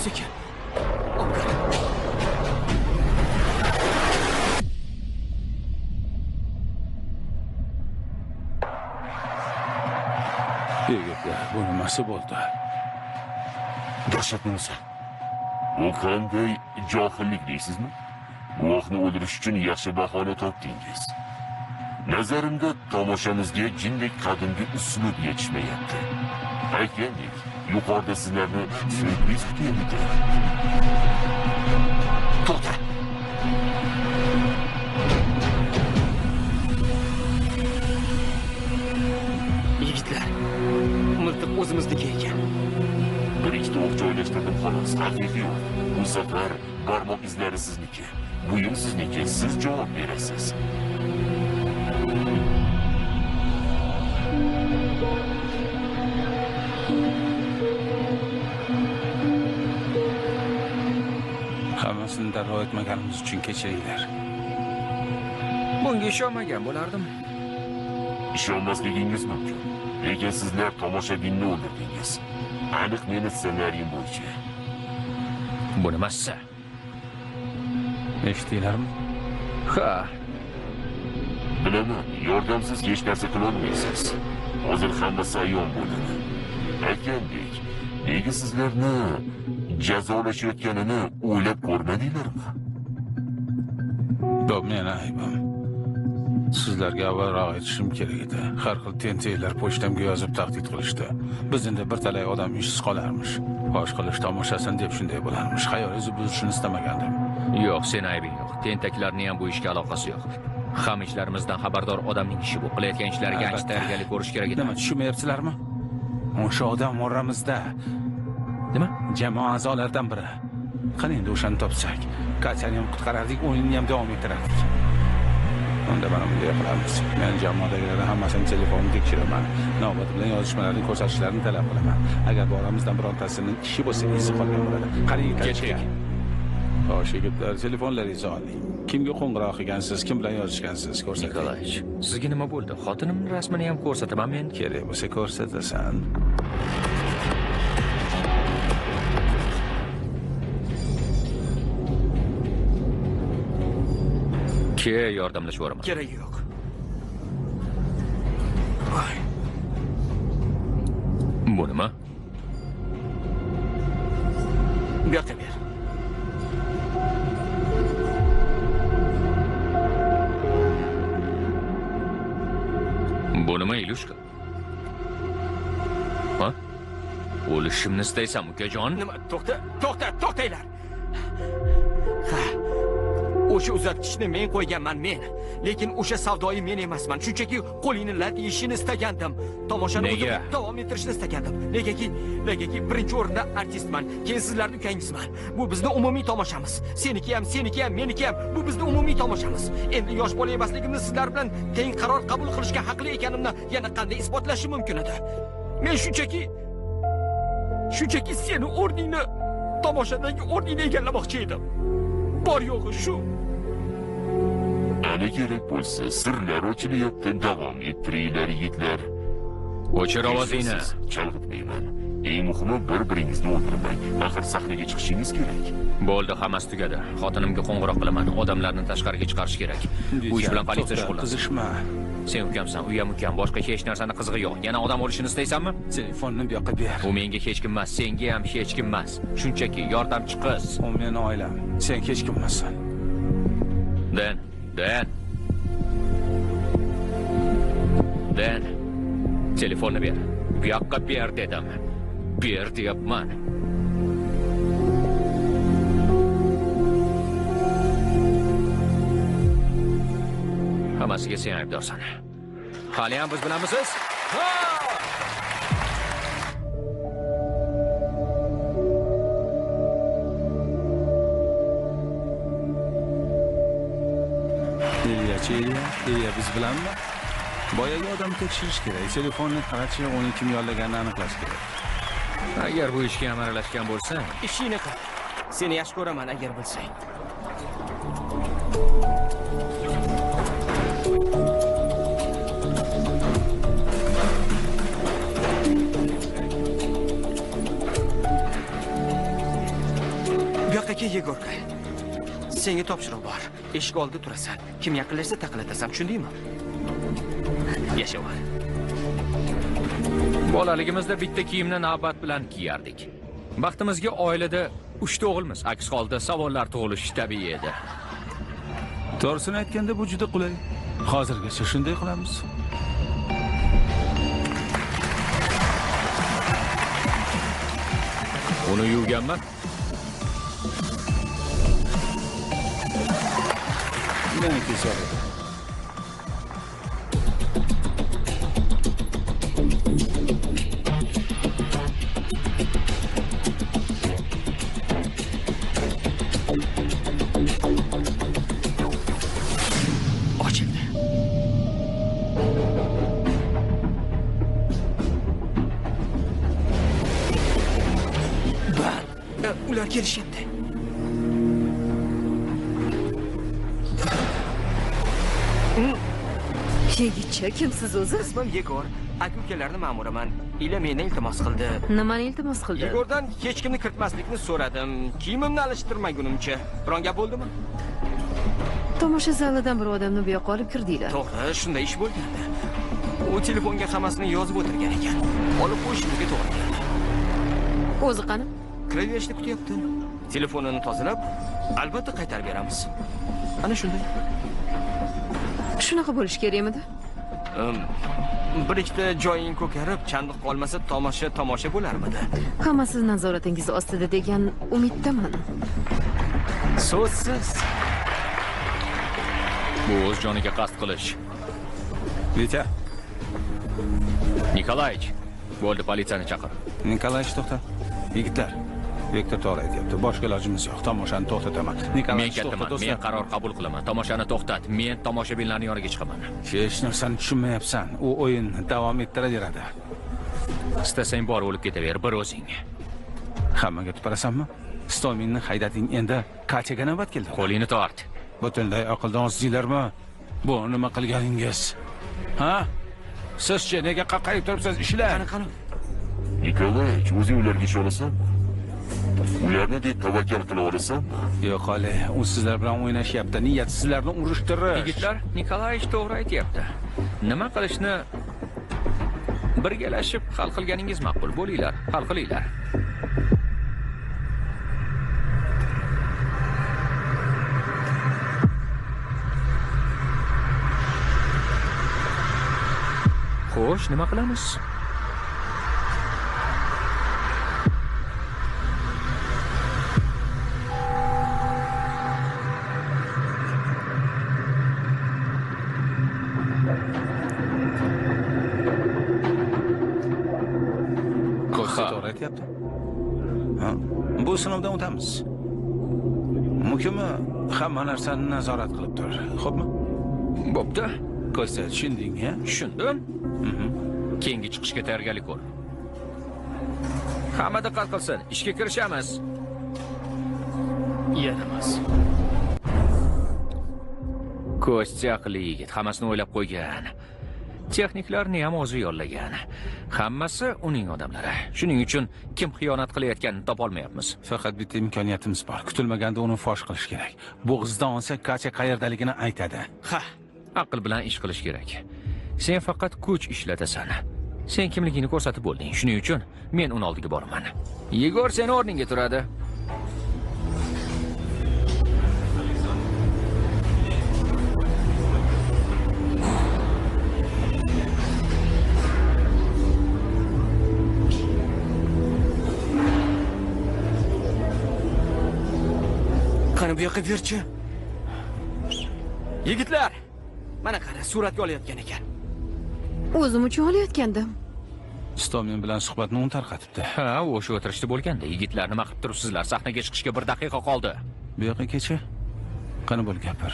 Sekin. Yigitlar, bu nimasi bo'ldi? Dahshatmi o'zi? Bu qanday johillik deysizmi? Guvohni o'ldirish uchun yaxshi bahona topdingiz. Nazarimda tomoshamizga jindek qadimgi uslub yetishmayapti. Aytgandek, yuqorida sizlarni syurpriz kutyapti. To'xta! Yigitlar, miltiq o'zimizniki ekan. Bir ikkita o'q joylashtirdim xolos, haqiqiy yo'q. Bu safar barmoq izlari sizniki, buyum sizniki, siz javob berasiz. Hammasini darrov aytmaganimiz uchun kechiringlar. Bunga ishonmagan bo'lardim. Ishonmasligingiz mumkin. Lekin sizlar tomoshabinni o'ldirdingiz. Aniq meni ssenariyim bo'yicha. Bu nimasi? Eshitdinglarmi? Ha. Bilaman, yordamsiz hech narsa qila olmaysiz. Hozir hammasi ayon bo'ladi. Aytgandek, nega sizlarni jazolashayotganini o'ylab ko'rmadinglarmi? Bu meni aybim. Sizlarga avvalroq aytishim kerak edi. Har xil tentaklar pochtamga yozib tahdid qilishdi. Biz endi bir talay odam ishsiz qolarmish. Fosh qilish tomoshasini deb shunday bo'larmish. Xayolingizni buzishini istamagandim. Yo'q, sen aybing yo'q. Tentaklarning ham bu ishga aloqasi yo'q. Ham ishlarimizdan xabardor odamning ishi bu. Qilayotgan ishlariga ancha tayyorgarlik ko'rish kerak edi. Nima, tushunmayapsizlarmi? O'sha odam oramizda. Nima? Jamoa a'zolaridan biri. Qani endi o'shani topsak, Katyani ham qutqarardik, o'yinni ham davom ettirardik. Unda mana bunday qilamiz. Men jamoadagilarning hammasini telefonini tekshiraman. Navbati bilan yozishmalarni ko'rsatishlarini talab qilaman. Agar bu oramizdan birontasining ishi bo'lsa, izi qolgan bo'ladi. Qani yigitlar. Xo'sh, yigitlar, telefonlaringizni oling. Kimga qo'ng'iroq qilgansiz, kim bilan yozishgansiz ko'rsating. Nikolayevich, sizga nima bo'ldi? Xotinimning rasmini ham ko'rsataman men. Kerak bo'lsa ko'rsatasan. Ke yordamlashib yuboraman. Keragi yo'q. Bu nima? Bu yoqqa ber. Bu nima, Ilyushka? Ha? O'lishimni istaysan, ukajon? Nima? To'xta, to'xta, to'xtanglar. Ha. O'sha uzatgichni men qo'yganman, men. Lekin o'sha savdoyi men emasman. Shunchaki qo'lingni lat yeyishini istagandim. Tomoshani o'zim davom ettirishni istagandim. Negaki birinchi o'rinda artistman, keyin sizlarning ukangizman. Bu bizni umumiy tomoshamiz. Seniki ham, seniki ham, meniki ham. Bu bizni umumiy tomoshamiz. Endi yosh bola emasligimni sizlar bilan teng qaror qabul qilishga haqli ekanimni yana qanday isbotlashim mumkin edi? Men shunchaki seni o'rningni, tomoshadagi o'rningni egallamoqchi edim. Bor yo'g'i shu. Ana kerak bo'lsa, sirlar ochilyapti, davom ettiringlar yigitlar. O'chir ovozingni. Chalg'itmayman. Eng muhimi bir-biringizni o'ldirmang. Axir sahnaga chiqishingiz kerak. Bo'ldi, hammasi tugadi. Xotinimga qo'ng'iroq qilaman. Odamlarni tashqariga chiqarish kerak. Bu ish bilan politsiya shug'ullansin. Qizishma. Sen ukamsan, u ham ukam. Boshqa hech narsani qizig'i yo'q. Yana odam o'lishini istaysanmi? Telefonni bu yoqqa ber. U menga hech kim emas, senga ham hech kim emas. Shunchaki yordamchi qiz. U meni oilam. Sen hech kim emassan. Den, Den. Den. Telefonni ber. Bu yoqqa ber dedim. Ber deyapman. Hammasiga sen aybdorsan. Hali ham biz bilanmisiz? Ha! Ilyachi, Ilya biz bilanmi? Boyagi odamni tekshirish kerak. Telefonni qarachi, uni kim yollaganini aniqlash kerak. Agar bu ishga ham aralashgan bo'lsang, ishingni qil. Seni yaxshi ko'raman agar bilsang. Bu yoqqa kel, Yegorka. Senga topshiriq bor. Eshik oldida turasan. Kim yaqinlashsa taqillatasan, tushundingmi? Yashaver. Bolaligimizda bitta kiyimni navbat bilan kiyardik. Baxtimizga oilada 3 ta o'g'ilmiz. Aks holda savollar tug'ilishi tabiiy edi. To'g'risini aytganda bu juda qulay. Hozirgacha shunday qilamiz. Uni yuvganman. Meniki so'radi. Ochildi. Ban, ular kelishyapti. Yigitcha, kimsiz o'zi? Ismim Yegor. Aka-ukalarning ma'muriman. Ila mendan iltimos qildi. Nimani iltimos qildi? Yegordan hech kimni kiritmaslikni so'radim. Kiyimimni alishtirmagunimcha. Biron gap bo'ldimi? Tomosha zalidan bir odamni bu yoqqa olib kirdinglar. To'g'ri, shunday ish bo'lgandi. U telefonga hammasini yozib o'tirgan ekan. Olib qo'yishimizga to'g'ri keldi. O'zi qani? Kiraverishni kutyapti. Telefonini tozalab, albatta qaytarib beramiz. Ana shunday. Shunaqa bo'lish kerakmidi? Bir ikkita joying ko'karib, chandiq qolmasa tomosha tomosha bo'larmidi? Hammasi nazoratingiz ostida degan umiddaman. So'zsiz. Bu o'z joniga qasd qilish. Vitya. Nikolayich, bo'ldi, politsiyani chaqir. Nikolayich, to'xta. Yigitlar, Viktor to'g'ri aytyapti. Boshqa ilojimiz yo'q. Tomoshani to'xtataman. Nikolayich, to'xta do'stlar. Men qaror qabul qilaman. Tomoshani to'xtat. Men tomoshabinlarning yoniga chiqaman. Hech narsani tushunmayapsan. U o'yinni davom ettiraveradi. Istasang bor o'lib ketaver, bir o'zing. Hammaga tupurasanmi? Stominni haydating, endi Katyaga navbat keldi. Qo'lingni tort. Butunlay aqldan ozdinglarmi? Bu nima qilganingiz? Ha? Sizchi nega qaqqayib turibsiz? Ishlar. Qani, qani. Nikolayich, o'zing ularga ishonasanmi? Ularni deb tavakkal qila olasanmi? Yo'q, hali u sizlar bilan o'ynashyapti. Niyat sizlarni urushtirish. Yigitlar, Nikolayich to'g'ri aytyapti. Nima qilishni birgalashib hal qilganingiz ma'qul. Bo'linglar, hal qilinglar. Xo'sh, nima qilamiz? Kostya to'g'ri aytyapti. Ha, bu sinovdan o'tamiz. Muhimi, hamma narsani nazorat qilib tur. Xo'pmi? Bo'pti. Kostya, tushunding, ha? Tushundim. Keyingi chiqishga tayyorgarlik ko'r. Hamma diqqat qilsin, ishga kirishamiz. Yanamas. Kostya aqlli yigit, hammasini o'ylab qo'ygan. Texniklarni ham o'zi yollagan. Hammasi uning odamlari. Shuning uchun kim xiyonat qilayotganini topa olmayapmiz. Faqat bitta imkoniyatimiz bor. Kutilmaganda uni fosh qilish kerak. Bo'g'izdan olsa Katya qayerdaligini aytadi. Ha, aql bilan ish qilish kerak. Sen faqat kuch ishlatasan. Sen kimligingni ko'rsatib bo'lding. Shuning uchun men uni oldiga boraman. Yegor seni o'rningga turadi. Qani bu yoqqa berchi. Yigitlar, mana qara, suratga olayotgan ekan. O'zim uchun olayotgandim. Stomin bilan suhbatni u tarqatibdi. Ha, o'sha o'tirishda bo'lganda. Yigitlar, nima qilib turibsizlar? Sahnaga chiqishga 1 daqiqa qoldi. Bu yoqqa kecha. Qani bo'l gapir.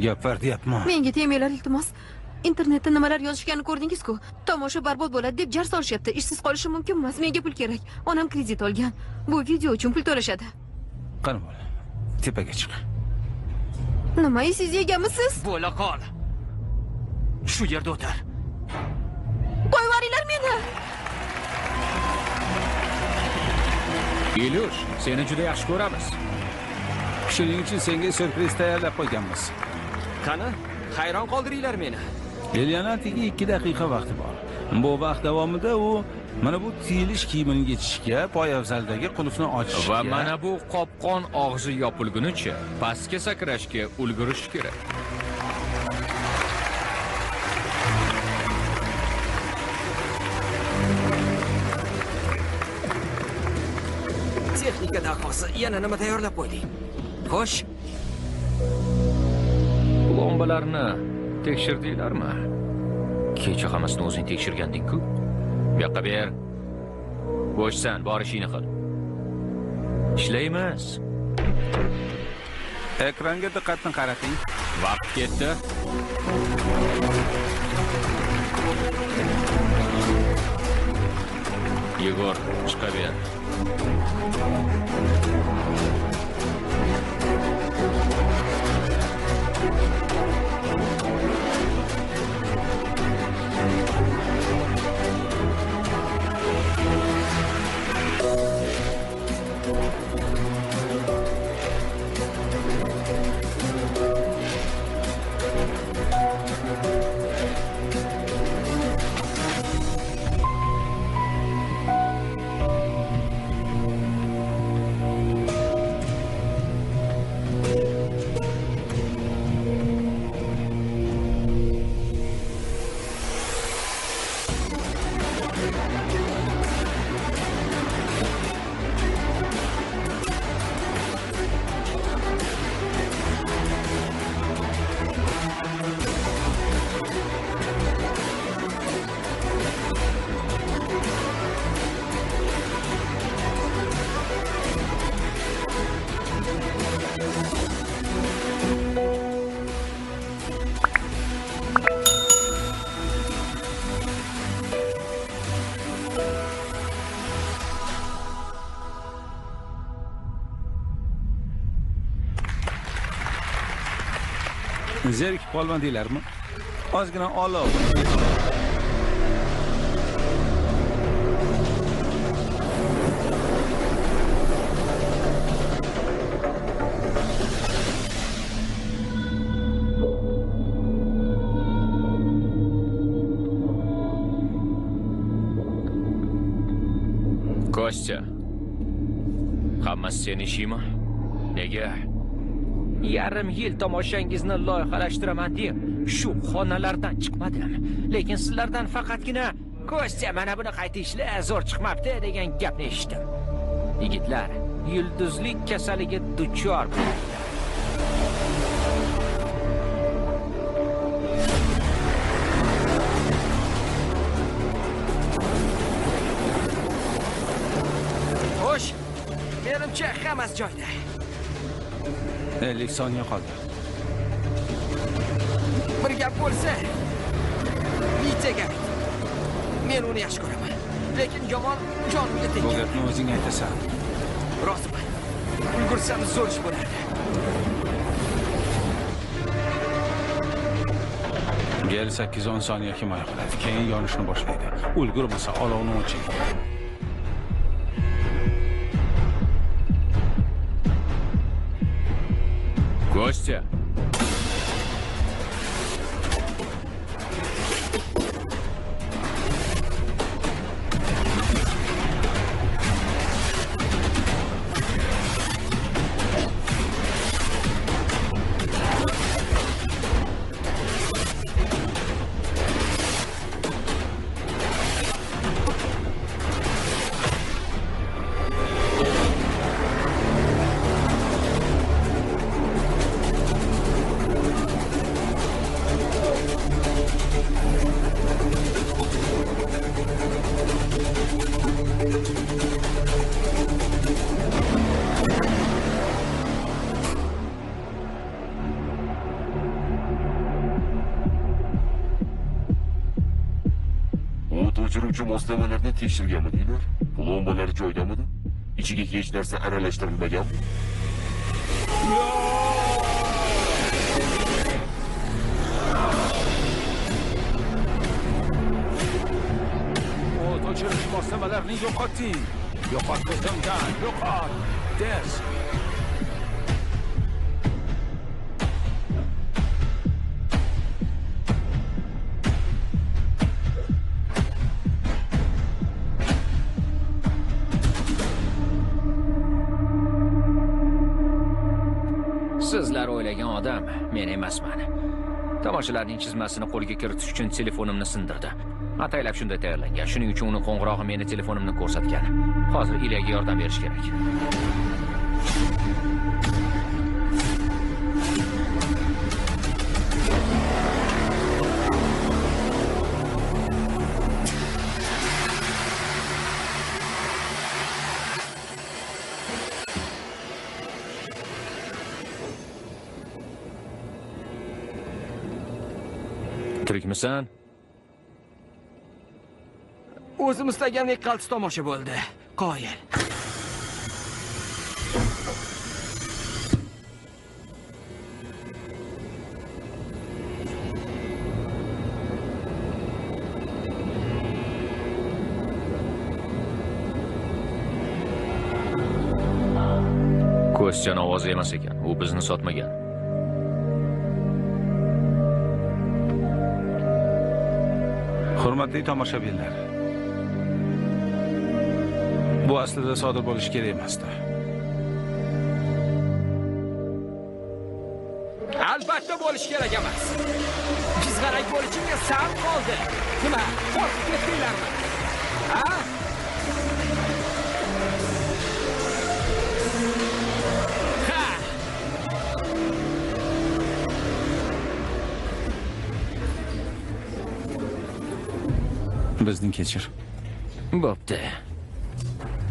Gapir deyapman. Menga tegmanglar, iltimos. Internetda nimalar yozishganini ko'rdingiz-ku. Tomosha barbod bo'ladi deb jar solishyapti. Ishsiz qolishim mumkin emas. Menga pul kerak. Onam kredit olgan. Bu video uchun pul to'lashadi. Qani bo'l. Tepaga chiq. Nima, siz yeganmisiz? Bo'la qol. Shu yerda o'tar. Qo'yvoringlar meni. Ilyush, seni juda yaxshi ko'ramiz. Shuning uchun senga syurpriz tayyorlab qo'yganmiz. Qani, hayron qoldiringlar meni. Elyanatiga 2 daqiqa vaqti bor. Bu vaqt davomida u mana bu tiyilish kiyimini yechishga, poyabzaldagi qulfni ochishga va mana bu qopqon og'zi yopilgunicha pastga sakrashga ulgurish kerak. Texnika dahosi, yana nima tayyorlab qo'yding? Xo'sh. Plombalarni tekshirdinglarmi? Kecha hammasini o'zing tekshirganding-ku. Bu yoqqa ber. Bo'shsan, bor ishingni qil. Ishlaymiz. Ekranga diqqatni qarating. Vaqt ketdi. Yegor, chiqaver. Zerikib qolmadinglarmi? Ozgina olov. Kostya, hammasi seni ishingmi? Nega? Yarim yil tomoshangizni loyihalashtiraman deb shu xonalardan chiqmadim. Lekin sizlardan faqatgina Kostya mana buni qayta ishla, zo'r chiqmabdi degan gapni eshitdim. Yigitlar, yulduzlik kasaliga duchor bo'ldilar. Xo'sh, menimcha hammasi joyida. 50 soniya qoldi. Bir gap bo'lsa, Mityaga ayt. Men uni yaxshi ko'raman. Lekin yomon jonimga tekkan. Bu gapni o'zing aytasan. Roziman. Ulgursam zo'r ish bo'lardi. Gel 8-10 soniya himoya qiladi. Keyin yonishni boshlaydi. Ulgurmasa olovni o'ching. Kostya. Moslamalarni tekshirganmidinglar? Plombalar joyidamidi? Ichiga hech narsa aralashtirilmaganmi? O't o'chirish moslamalarini yo'qoting. Yo'qot ko'zimdan, yo'qot. Tez. Sizlar o'ylagan odam men emasman. Tomoshalarning chizmasini qo'lga kiritish uchun telefonimni sindirdi. Ataylab shunday tayyorlangan. Shuning uchun uni qo'ng'irog'i meni telefonimni ko'rsatgan. Hozir Ilyaga yordam berish kerak. Tirikmisan? O'zim istagandek qaltis tomosha bo'ldi. Qoyil. Kostyan ovozi emas ekan. U bizni sotmagan. Hurmatli tomoshabinlar. Bu aslida sodir bo'lishi kerak emasdi. Albatta bo'lishi kerak emas. Jizg'arak bo'lishingga sal qoldi. Nima, qo'rqib ketdinglarmi? Ha? Ha! Bizni kechir. Bo'pti.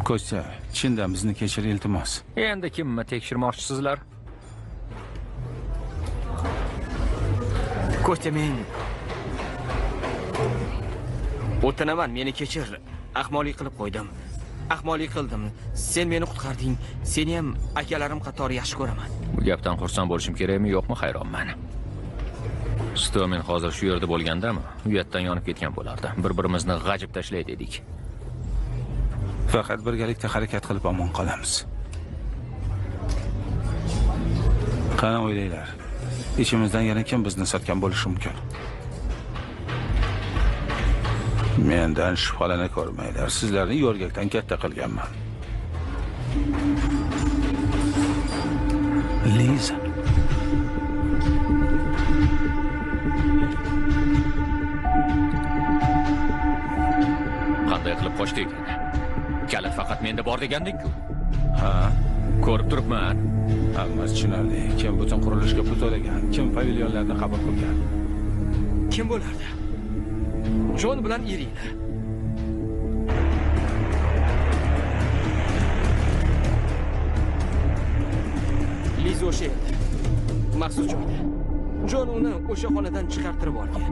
Kostya, chindan bizni kechir, iltimos. Endi kimni tekshirmoqchisizlar? Kostya, men o'tinaman, meni kechir. Ahmoqlik qilib qo'ydim. Ahmoqlik qildim. Sen meni qutqarding. Seni ham akalarim qatori yaxshi ko'raman. Bu gapdan xursand bo'lishim kerakmi, yo'qmi, hayronman. Stomin hozir shu yerda bo'lgandami, uyatdan yonib ketgan bo'lardi. Bir-birimizni g'ajib tashlay dedik. Faqat birgalikda harakat qilib omon qolamiz. Qani o'ylanglar. Ichimizdan yana kim bizni sotgan bo'lishi mumkin? Mendan shubhalana ko'rmanglar. Sizlarni yo'rgakdan katta qilganman. Liza. Qanday qilib qochdi ekan? Kalit faqat menda bor deganding-ku. Ha, ko'rib turibman. Hammasi tushunarli. Kim butun qurilishga pul to'lagan, kim pavilyonlarni qabul qilgan. Kim bo'lardi? Jon bilan Irina. Liza o'sha yerda, maxsus joyda. Jon uni o'sha xonadan chiqartirib olgan.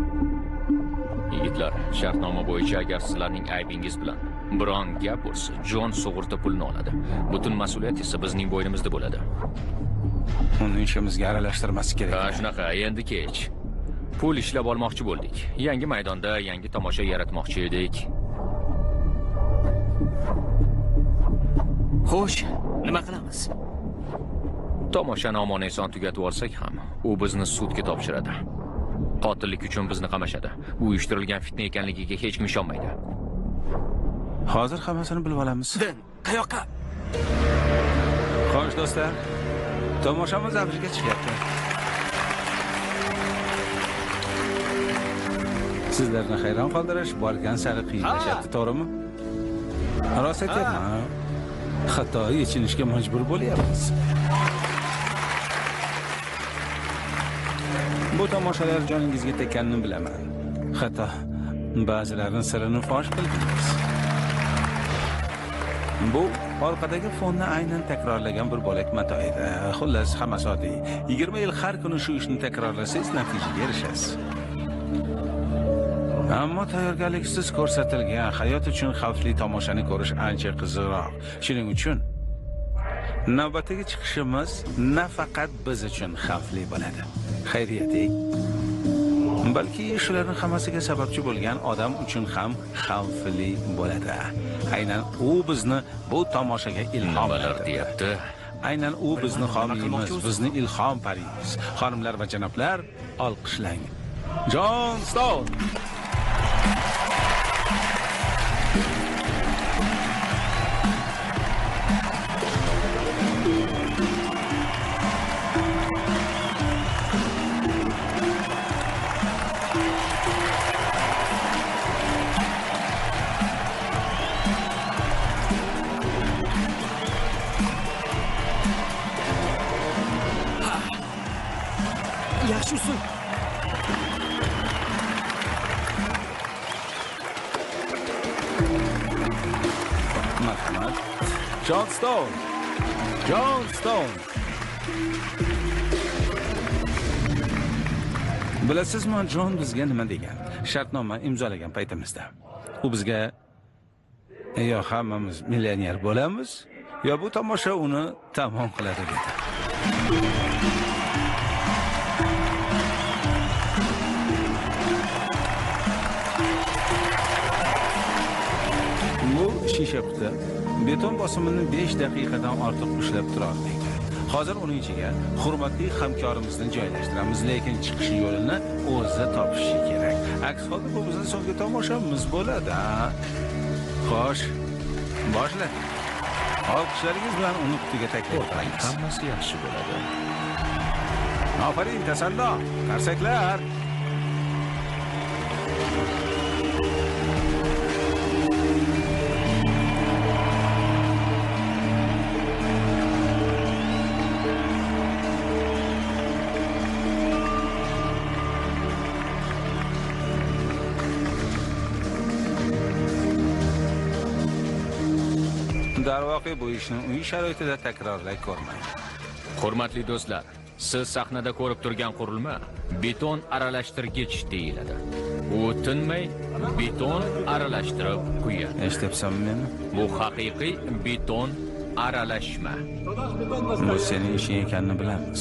Yigitlar, shartnoma bo'yicha agar sizlarning aybingiz bilan biron gap bo'lsa, Jon sug'urta pulini oladi. Butun mas'uliyat esa bizning bo'ynimizda bo'ladi. Uni ishimizga aralashtirmaslik kerak. Ha, shunaqa, endi kech. Pul ishlab olmoqchi bo'ldik. Yangi maydonda yangi tomosha yaratmoqchi edik. Xo'sh, nima qilamiz? Tomoshani omon-eson tugatib olsak ham, u bizni sudga topshiradi. Qotillik uchun bizni qamashadi. Bu uyushtirilgan fitna ekanligiga hech kim ishonmaydi. Hozir hammasini bilib olamiz. Din, qayoqqa? Xo'sh do'stlar, tomoshamiz avjiga chiqyapti. Sizlarni hayron qoldirish borgan sari qiyinlashyapti, to'g'rimi? Rost aytyapman. Hatto yechinishga majbur bo'lyapmiz. Bu tomoshalar joningizga tekkanini bilaman. Hatto ba'zilarning sirini fosh qildingiz. Bu orqadagi fonni aynan takrorlagan bir bo'lak mato edi. Xullas, hammasi oddiy. 20 yil har kuni shu ishni takrorlasangiz natijaga erishasiz. Ammo tayyorgarliksiz ko'rsatilgan hayot uchun xavfli tomoshani ko'rish ancha qiziqroq. Shuning uchun navbatdagi chiqishimiz nafaqat biz uchun xavfli bo'ladi. Xayriyat, balki shularning hammasiga sababchi bo'lgan odam uchun ham xavfli bo'ladi. Aynan u bizni bu tomoshaga ilhomlantirdi, deyapti. Aynan u bizni homiymiz, bizni ilhom parimiz. Xonimlar va janoblar, olqishlang. Jon Stone. Yaxshi usul. Marhamat. Jon Stone. Jon Stone. Bilasizmi, Jon bizga nima degan? Shartnoma imzolagan paytimizda. U bizga yo hammamiz millioner bo'lamiz, yo bu tomosha uni tamom qiladi dedi. Bu shisha quti beton bosimini 5 daqiqadan ortiq ushlab tura olmaydi. Hozir uning ichiga hurmatli hamkorimizni joylashtiramiz, lekin chiqish yo'lini o'zi topishi kerak. Aks holda bu bizning so'nggi tomoshamiz bo'ladi. Xo'sh, boshladik. Olqishlaringiz bilan uni qutiga taklif qilamiz. Hammasi yaxshi bo'ladi. Ofarin, tasanno, qarsaklar. Darvoqe bu ishni uy sharoitida takrorlay ko'rmang. Hurmatli do'stlar, siz sahnada ko'rib turgan qurilma beton aralashtirgich deyiladi. U tinmay beton aralashtirib quyadi. Eshityapsanmi meni? Bu haqiqiy beton aralashma. Bu sening ishing ekanini bilamiz.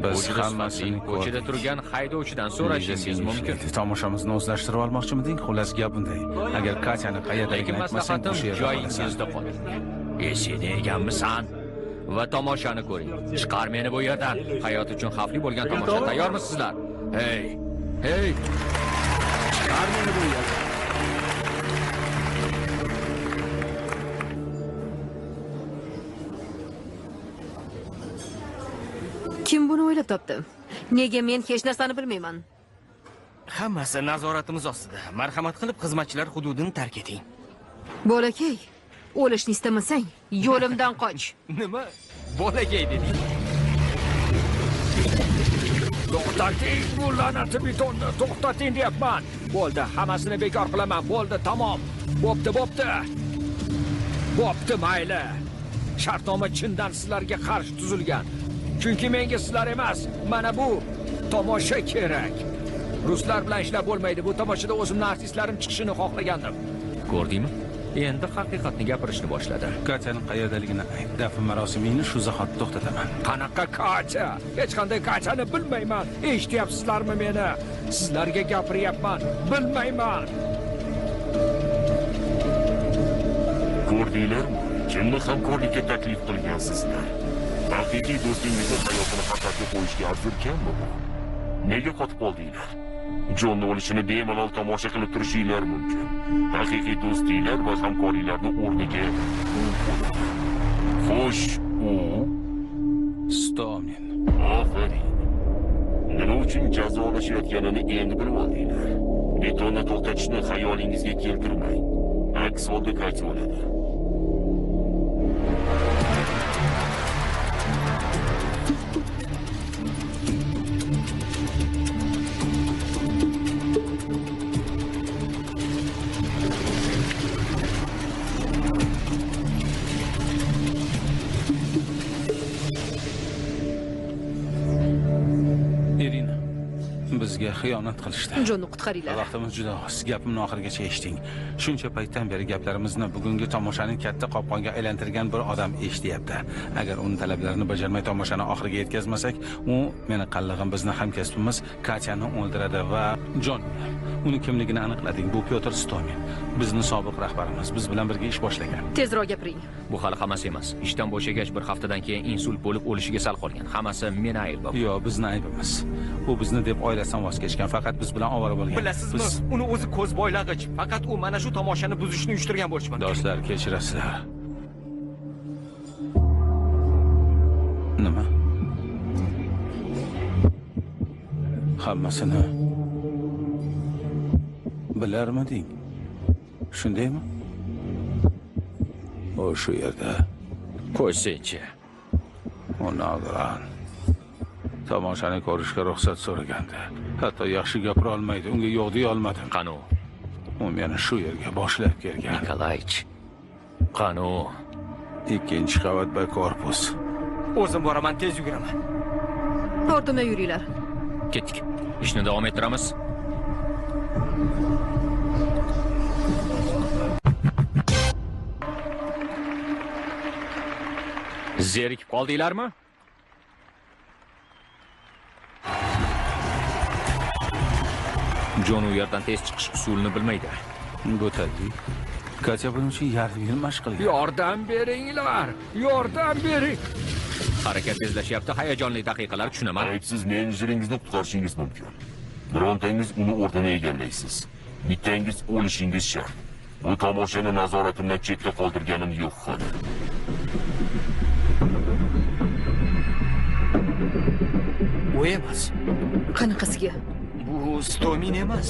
Biz hammasini ko'chada turgan haydovchidan so'rashingiz mumkin. Tomoshamizni o'zlashtirib olmoqchimiding? Xullas gap bunday. Agar Katyani qayerdaligini aytmasang, o'sha yerda joyingizda qoling. Esingda ekanmisan? Va tomoshani ko'ring. Chiqar meni bu yerdan. Hayot uchun xavfli bo'lgan tomosha. Tayyormisizlar? Hey, hey! Chiqar meni bu yerdan. Kim buni o'ylab topdi? Nega men hech narsani bilmayman? Hammasi nazoratimiz ostida. Marhamat qilib xizmatchilar hududini tark eting. Bolakay, o'lishni istamasang, yo'limdan qoch. Nima? Bolakay deding? To'xtating bu la'nati betonni, to'xtating deyapman. Bo'ldi, hammasini bekor qilaman. Bo'ldi, tamom. Bo'pti, bo'pti. Bo'pti, mayli. Shartnoma chindan sizlarga qarshi tuzilgan. Chunki menga sizlar emas, mana bu tomosha kerak. Ruslar bilan ishlab bo'lmaydi. Bu tomoshada o'zimning artistlarim chiqishini xohlagandim. Ko'rdingmi? Endi haqiqatni gapirishni boshladi. Katyaning qayerdaligini ayt. Dafn marosimingni shu zahoti to'xtataman. Qanaqa Katya? Hech qanday Katyani bilmayman. Eshityapsizlarmi meni? Sizlarga gapiryapman. Bilmayman. Ko'rdinglarmi? Kimni hamkorlikka taklif qilgansizlar? Haqiqiy do'stingizni hayotini xatarga qo'yishga arzirkanmi bu? Nega qotib qoldinglar? Jonni o'lishini bemalol tomosha qilib turishinglar mumkin. Haqiqiy do'stinglar va hamkorliklarni o'rniga u qo'yadi. Xo'sh, u Stomin. Ofarin. Nima uchun jazolashayotganini endi bilib oldinglar. Betonni to'xtatishni xayolingizga keltirmang. Aks holda Katya o'ladi. Irina, bizga xiyonat qilishdi. Jonni qutqaringlar. Vaqtimiz juda oz. Gapimni oxirigacha eshiting. Shuncha paytdan beri gaplarimizni bugungi tomoshaning katta qopqonga aylantirgan bir odam eshityapti. Agar uni talablarini bajarmay tomoshani oxiriga yetkazmasak, u meni qallig'im, bizni hamkasbimiz Katyani o'ldiradi va Jon, uni kimligini aniqladik. Bu Pyotr Stomin, bizni sobiq rahbarimiz, biz bilan birga ish boshlagan. Tezroq gapiring. Bu hali hammasi emas. Ishdan bo'shagach bir haftadan keyin insult bo'lib o'lishiga sal qolgan. Hammasi meni aybim. Yo'q, bizni aybimiz. U bizni deb oilasidan voz kechgan, faqat biz bilan ovora bo'lgan. Bilasizmi, uni o'zi ko'z boylag'ich. Faqat u mana shu tomoshani buzishni uyushtirgan bo'lishi mumkin. Do'stlar, kechirasizlar. Nima? Hammasini bilarmiding? Shundaymi? O shu yerda. Qo'ysinchi. U nogiron. Tomoshani ko'rishga ruxsat so'ragandi. Hatto yaxshi gapira olmaydi. Unga yo'q deya olmadim. Qani u? U meni shu yerga boshlab kelgan. Nikolayich. Qani u? Ikkinchi qavat B korpus. O'zim boraman, tez yuguraman. Ortimdan yuringlar. Ketdik. Ishni davom ettiramiz. Zerikib qoldinglarmi? Jon u yerdan tez chiqish usulini bilmaydi. Bu tabiiy. Katya buning uchun yarim yil mashq qilgan. Yordam beringlar! Yordam bering! Harakat tezlashyapti, hayajonli daqiqalar, tushunaman. Aybsiz menejeringizni qutqarishingiz mumkin. Birontangiz uni o'rnini egallaysiz. Bittangiz o'lishingiz shart. Bu tomoshani nazoratimdan chetda qoldirganim yo'q hali. U emas. Qanaqasiga? Bu Stomin emas.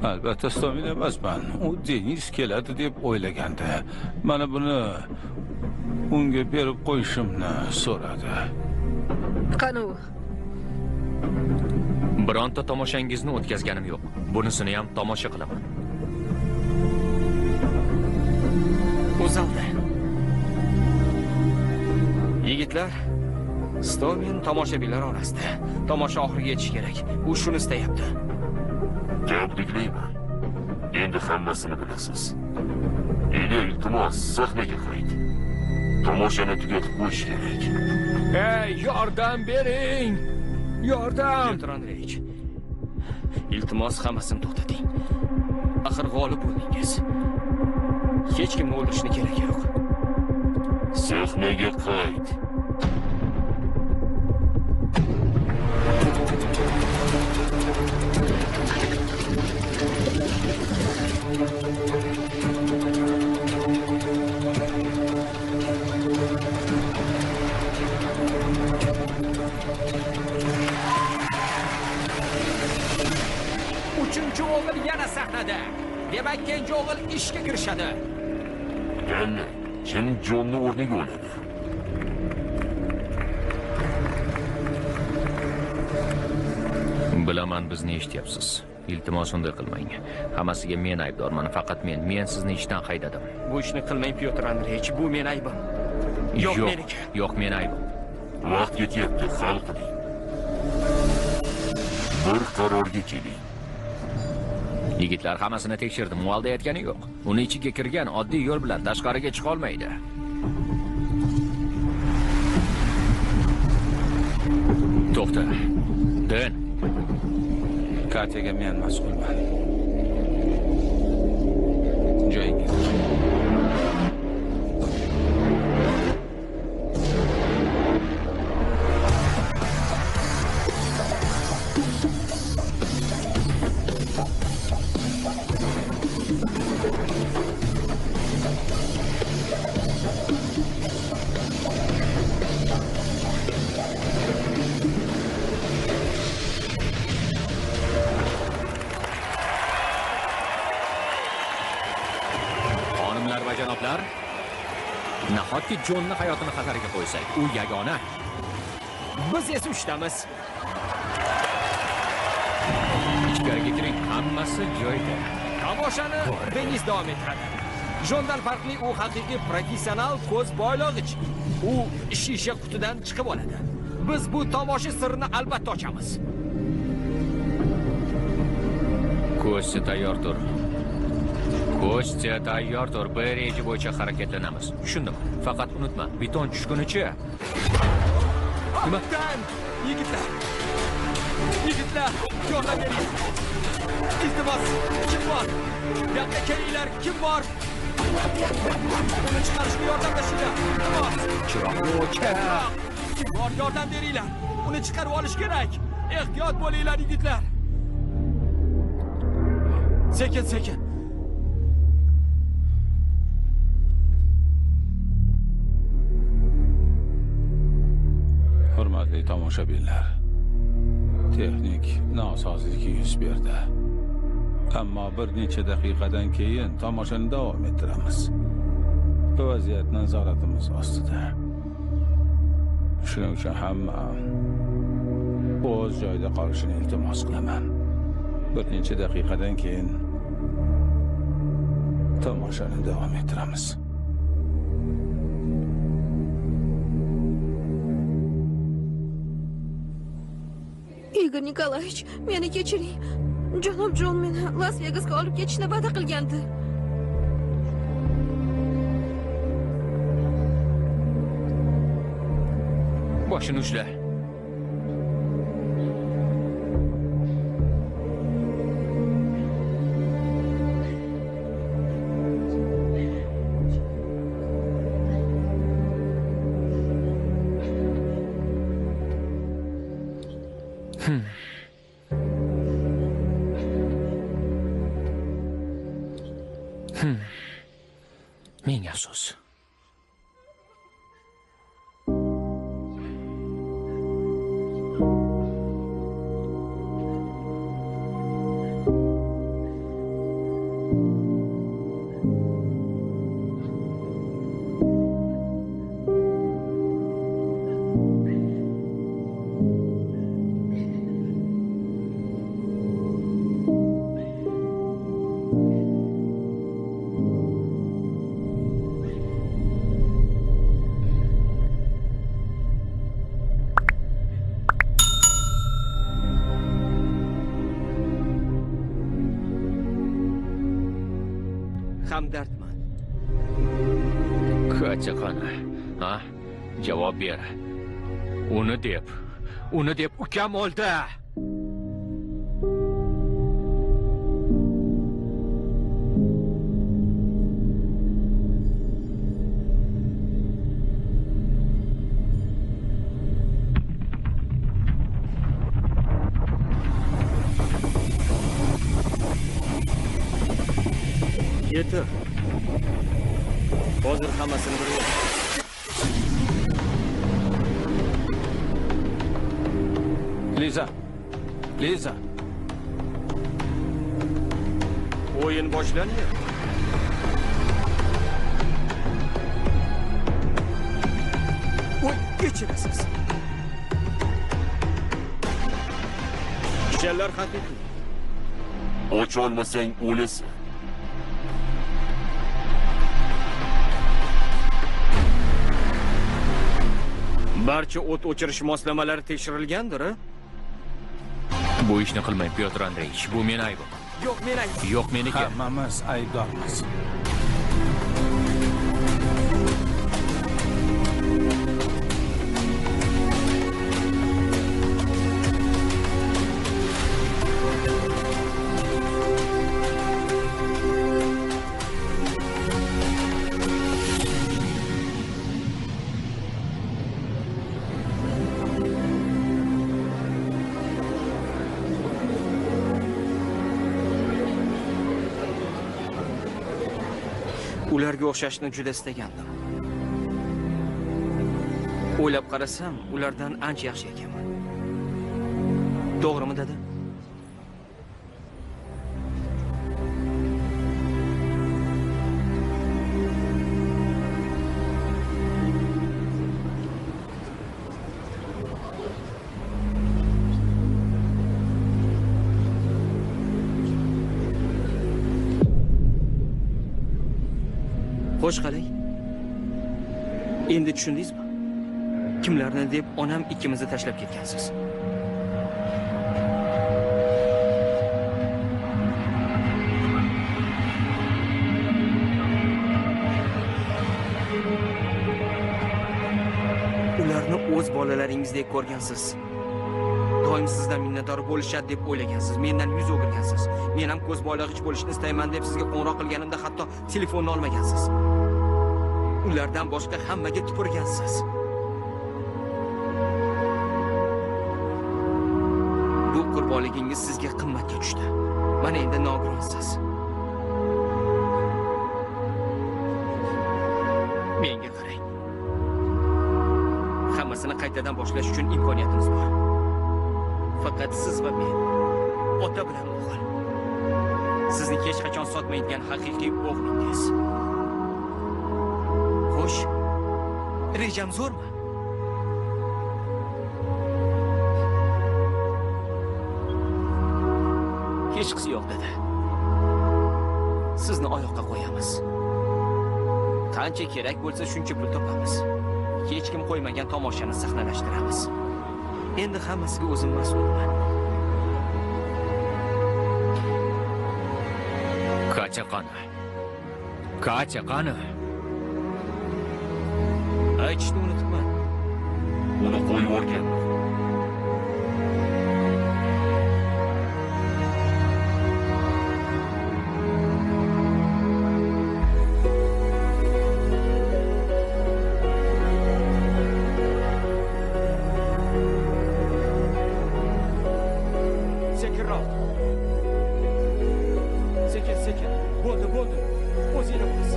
Albatta Stomin emasman. U Denis keladi deb o'ylagandi. Mana buni unga berib qo'yishimni so'radi. Qani u? Bironta tomoshangizni o'tkazganim yo'q. Bunisini ham tomosha qilaman. U zalda. Yigitlar, Stomin tomoshabinlar orasida. Tomosha oxiriga yetishi kerak. U shuni istayapti. Tabriklayman. Endi hammasini bilasiz. Endi iltimos, sahnaga qayt. Tomoshani tugatib qo'yish kerak. Ey, yordam bering! Yordam! Pyotr Andreyevich, iltimos hammasini to'xtating. Axir g'olib bo'ldingiz. Hech kimni o'ldirishni keragi yo'q. Sahnaga qayt. Uchinchi o'g'il yana sahnada. Demak, kenja o'g'il ishga kirishadi. Qani, kim Jonni o'rniga oladi? Bilaman, bizni eshityapsiz. Iltimos, unday qilmang. Hammasiga men aybdorman, faqat men. Men sizni ishdan haydadim. Bu ishni qilmang, Pyotr Andreyevich, bu men aybim. Yo'q, meniki. Yo'q, men aybim. Vaqt ketyapti, hal qiling. Bir qarorga keling. Yigitlar, hammasini tekshirdim. U aldayotgani yo'q. Uni ichiga kirgan oddiy yo'l bilan tashqariga chiqa olmaydi. To'xta. Den. Katyaga men mas'ulman. Joyingiz. Nahotki Jonni hayotini xatarga qo'ysak, u yagona. Biz esa uchtamiz. Ichkariga kiring, hammasi joyida. Tomoshani Denis davom ettiradi. Jondan farqli u haqiqiy professional ko'z boylog'ich. U shisha qutidan chiqib oladi. Biz bu tomosha sirini albatta ochamiz. Kostya tayyor tur. Kostya tayyor tur. Bir reja bo'yicha harakatlanamiz. Tushundim. Faqat unutma, beton tushgunicha. Nima? Yigitlar. Yigitlar, yordam bering. Iltimos, kim bor? Bu yoqqa kelinglar, kim bor? Uni chiqarishga yordamlashinglar. Iltimos. Chiroqni o'chir. Kim bor, yordam beringlar. Uni chiqarib olish kerak. Ehtiyot bo'linglar, yigitlar. Sekin, sekin. Hurmatli tomoshabinlar, texnik nosozlik yuz berdi. Ammo bir necha daqiqadan keyin tomoshani davom ettiramiz. Vaziyat nazoratimiz ostida. Shuning uchun hamma o'z joyida qolishini iltimos qilaman. Bir necha daqiqadan keyin tomoshani davom ettiramiz. Igor Nikolayevich, meni kechiring. Janob Jon meni Las Vegasga olib ketishni va'da qilgandi. Boshini ushla. Ming afsus. Hamdardman. Katya qani? Ha? Javob ber. Uni deb ukam o'ldi. Yeter. Hozir hammasini birga. Liza. Liza. O'yin boshlanyapti. Kechirasiz. Kishanlar haqiqiy. Och olmasang o'lasan. Barcha o't o'chirish moslamalari tekshirilgandir, a? Bu ishni qilmang, Pyotr Andreyevich. Bu meni aybim. Yo'q, men aybim. Yo'q, meniki. Hammamiz aybdormiz. Ularga o'xshashni juda istagandim. O'ylab qarasam, ulardan ancha yaxshi ekanman. To'g'rimi, dada? Xo'sh, qalay? Endi tushundingizmi? Kimlarni deb onam ikkimizni tashlab ketgansiz. Ularni o'z bolalaringizdek ko'rgansiz. Doim sizdan minnatdor bo'lishadi deb o'ylagansiz. Mendan yuz o'girgansiz. Men ham ko'z boylag'ich bo'lishni istayman deb sizga qo'ng'iroq qilganimda hatto telefonni olmagansiz. Ulardan boshqa hammaga tupurgansiz. Bu qurbonligingiz sizga qimmatga tushdi. Mana endi nogironsiz. Menga qarang. Hammasini qaytadan boshlash uchun imkoniyatimiz bor. Faqat siz va men, ota bilan o'g'il. Sizni hech qachon sotmaydigan haqiqiy o'g'lingiz. Xo'sh, rejam zo'rmi? Hechqisi yo'q, dada. Sizni oyoqqa qo'yamiz. Qancha kerak bo'lsa shuncha pul topamiz. Hech kim qo'ymagan tomoshani sahnalashtiramiz. Endi hammasiga o'zim mas'ulman. Katya qani? Katya qani? Aytishni unutibman. Uni qo'yib yuborganman. Sekinroq. Sekin, sekin. Bo'ldi, bo'ldi. O'zingni bos.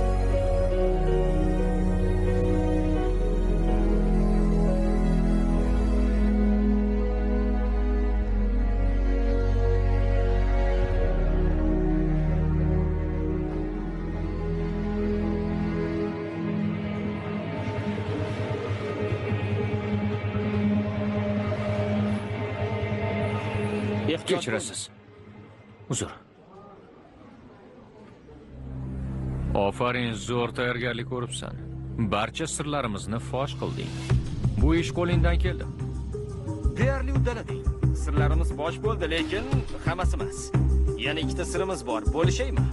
Kechirasiz. Uzr. Ofarin, zo'r tayyorgarlik ko'ribsan. Barcha sirlarimizni fosh qilding. Bu ish qo'lingdan keldi. Deyarli uddalading. Sirlarimiz fosh bo'ldi, lekin hammasi emas. Yana ikkita sirimiz bor. Bo'lishaymi?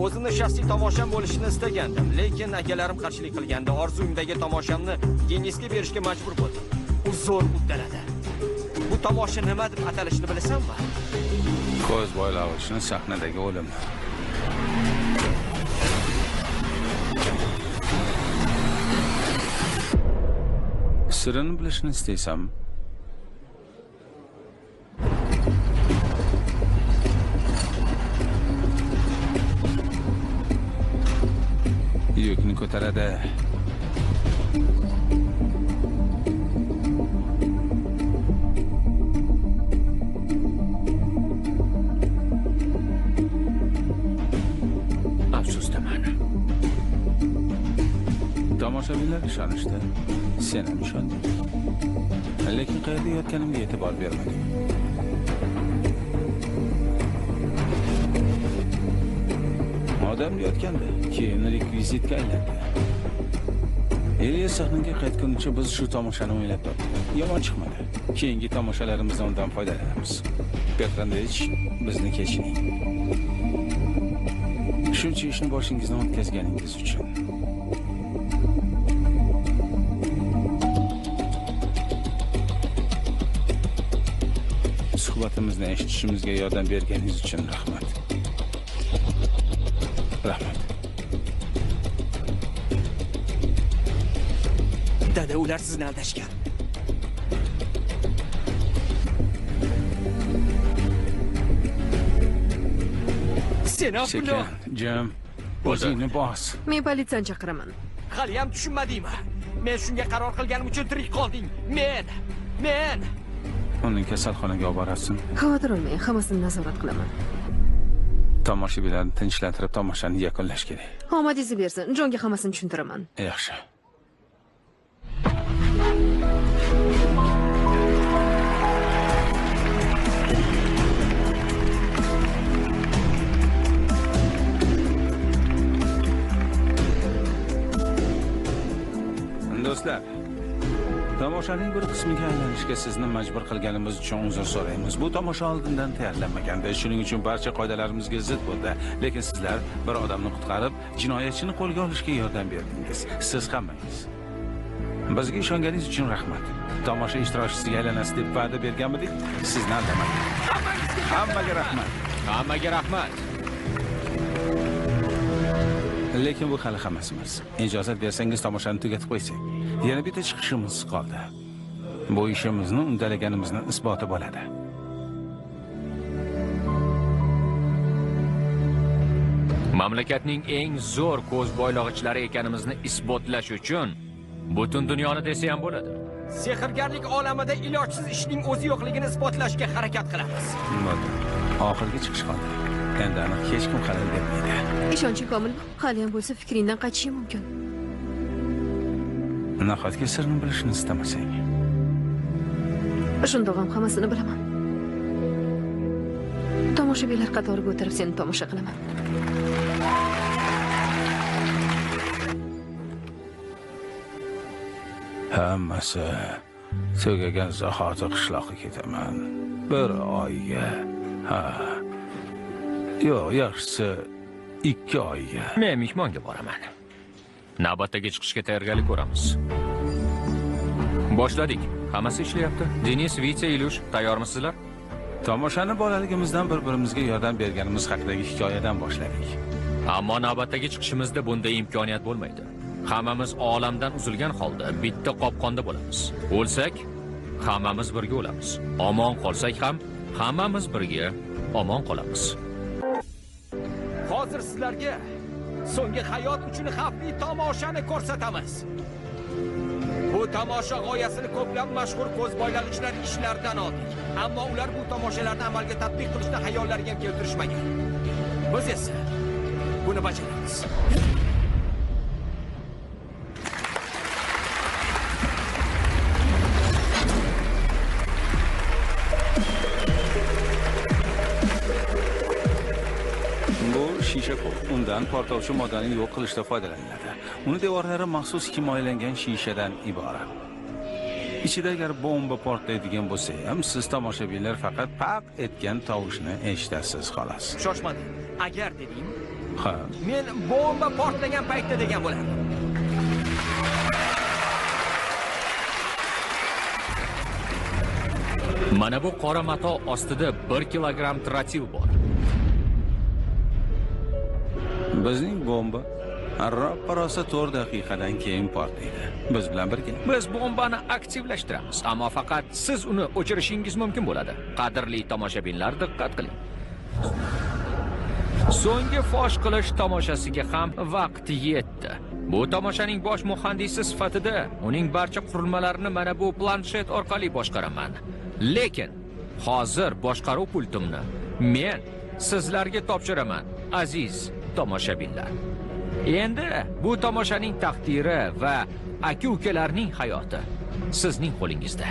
O'zimni shaxsiy tomosham bo'lishini istagandim, lekin akalarim qarshilik qilganda orzumdagi tomoshamni Denisga berishga majbur bo'ldim. U zo'r uddaladi. Bu tomosha nima deb atalishini bilasanmi? Ko'z boylag'ichni sahnadagi o'lim. Sirini bilishni istaysanmi? Yukni ko'taradi. Tomoshabinlar ishonishdi. Sen ham ishonding. Lekin qayerda yotganimga e'tibor bermading. Odam yotganda, keyin rekvizitga aylandi. Ilya sahnaga qaytgunicha biz shu tomoshani o'ylab topdik. Yomon chiqmadi. Keyingi tomoshalarimizda undan foydalanamiz. Petr Andreyevich, bizni kechiring. Shuncha ishni boshingizdan o'tkazganingiz uchun. Suhbatimizni eshitishimizga yordam berganingiz uchun rahmat. Rahmat. Dada, ular sizni aldashgan. Sen Sekin, Jim, o'zingni bos. Men politsiyani chaqiraman. Hali ham tushunmadingmi? Men shunga qaror qilganim uchun tirik qolding. Men. Uni kasalxonaga olib borasiz. Xavotir olmang, hammasini nazorat qilaman. Tomoshabinlarni tinchlantirib, tomoshani yakunlash kerak. Omadingizni bersin. Jonga hammasini tushuntiraman. Yaxshi. Do'stlar, tomoshaning bir qismiga aylanishga sizni majbur qilganimiz uchun uzr so'raymiz. Bu tomosha oldindan tayyorlanmagandi, shuning uchun barcha qoidalarimizga zid bo'ldi. Lekin sizlar bir odamni qutqarib, jinoyatchini qo'lga olishga yordam berdingiz. Siz hammangiz. Bizga ishonganingiz uchun rahmat. Tomosha ishtirokchisiga aylanasiz deb va'da berganmidik, sizni aldamadik. Hammaga rahmat. Hammaga rahmat. Lekin bu hali hammasi emas. Ijozat bersangiz tomoshani tugatib qo'ysak. Yana bitta chiqishimiz qoldi. Bu ishimizni uddalaganimizni isboti bo'ladi. Mamlakatning eng zo'r ko'zboylog'ichlari ekanimizni isbotlash uchun butun dunyoni desa ham bo'ladi. Sehrgarlik olamida ilojsiz ishning o'zi yo'qligini isbotlashga harakat qilamiz. Bo'ldi. Oxirgi chiqish qoldi. Endi aniq hech kim xalal bermaydi. Ishonching komilmi? Hali ham bo'lsa fikringdan qaytishing mumkin. Nahotki sirni bilishni istamasang? Shundoq ham hammasini bilaman. Tomoshabinlar qatoriga o'tirib seni tomosha qilaman. Hammasi tugagan zahoti qishloqqa ketaman. Bir oyga. Ha. Yo'q, yaxshisi 2 oyga. Men mehmonga boraman. Navbatdagi chiqishga tayyorgarlik ko'ramiz. Boshladik. Hammasi ishlayapti. Denis, Vitya, Ilyush, tayyormisizlar? Tomoshani bolaligimizdan bir-birimizga yordam berganimiz haqidagi hikoyadan boshladik. Ammo navbatdagi chiqishimizda bunday imkoniyat bo'lmaydi. Hammamiz olamdan uzilgan holda bitta qopqonda bo'lamiz. O'lsak, hammamiz birga o'lamiz. Omon qolsak ham hammamiz birga omon qolamiz. Hozir sizlarga so'nggi hayot uchun xavfli tomoshani ko'rsatamiz. Bu tomosha g'oyasini ko'plab mashhur ko'zboylag'ichlar ishlaridan oldik. Ammo ular bu tomoshalarni amalga tatbiq qilishni xayollariga ham keltirishmagan. Biz esa buni bajaramiz. Shisha ko'p. Undan portlovchi moddani yo'q qilishda foydalaniladi. Uni devorlari maxsus himoyalangan shishadan iborat. Ichida agar bomba portlaydigan bo'lsa ham, siz tomoshabinlar faqat paq etgan tovushni eshitasiz xolos. Shoshmadim. Agar deding, ha. Men bomba portlagan paytda degan bo'lardim. Mana bu qora mato ostida 1 kilogramm trotil bor. Bizning bomba roppa-rosa 4 daqiqadan keyin portlaydi. Biz bilan birga. Biz bombani aktivlashtiramiz, ammo faqat siz uni o'chirishingiz mumkin bo'ladi. Qadrli tomoshabinlar, diqqat qiling. So'nggi fosh qilish tomoshasiga ham vaqt yetdi. Bu tomoshaning bosh muhandisi sifatida uning barcha qurilmalarini mana bu planshet orqali boshqaraman. Lekin hozir boshqaruv pultimni men sizlarga topshiraman, aziz tomoshabinlar. Endi bu tomoshaning taqdiri va aka-ukalarning hayoti sizning qo'lingizda.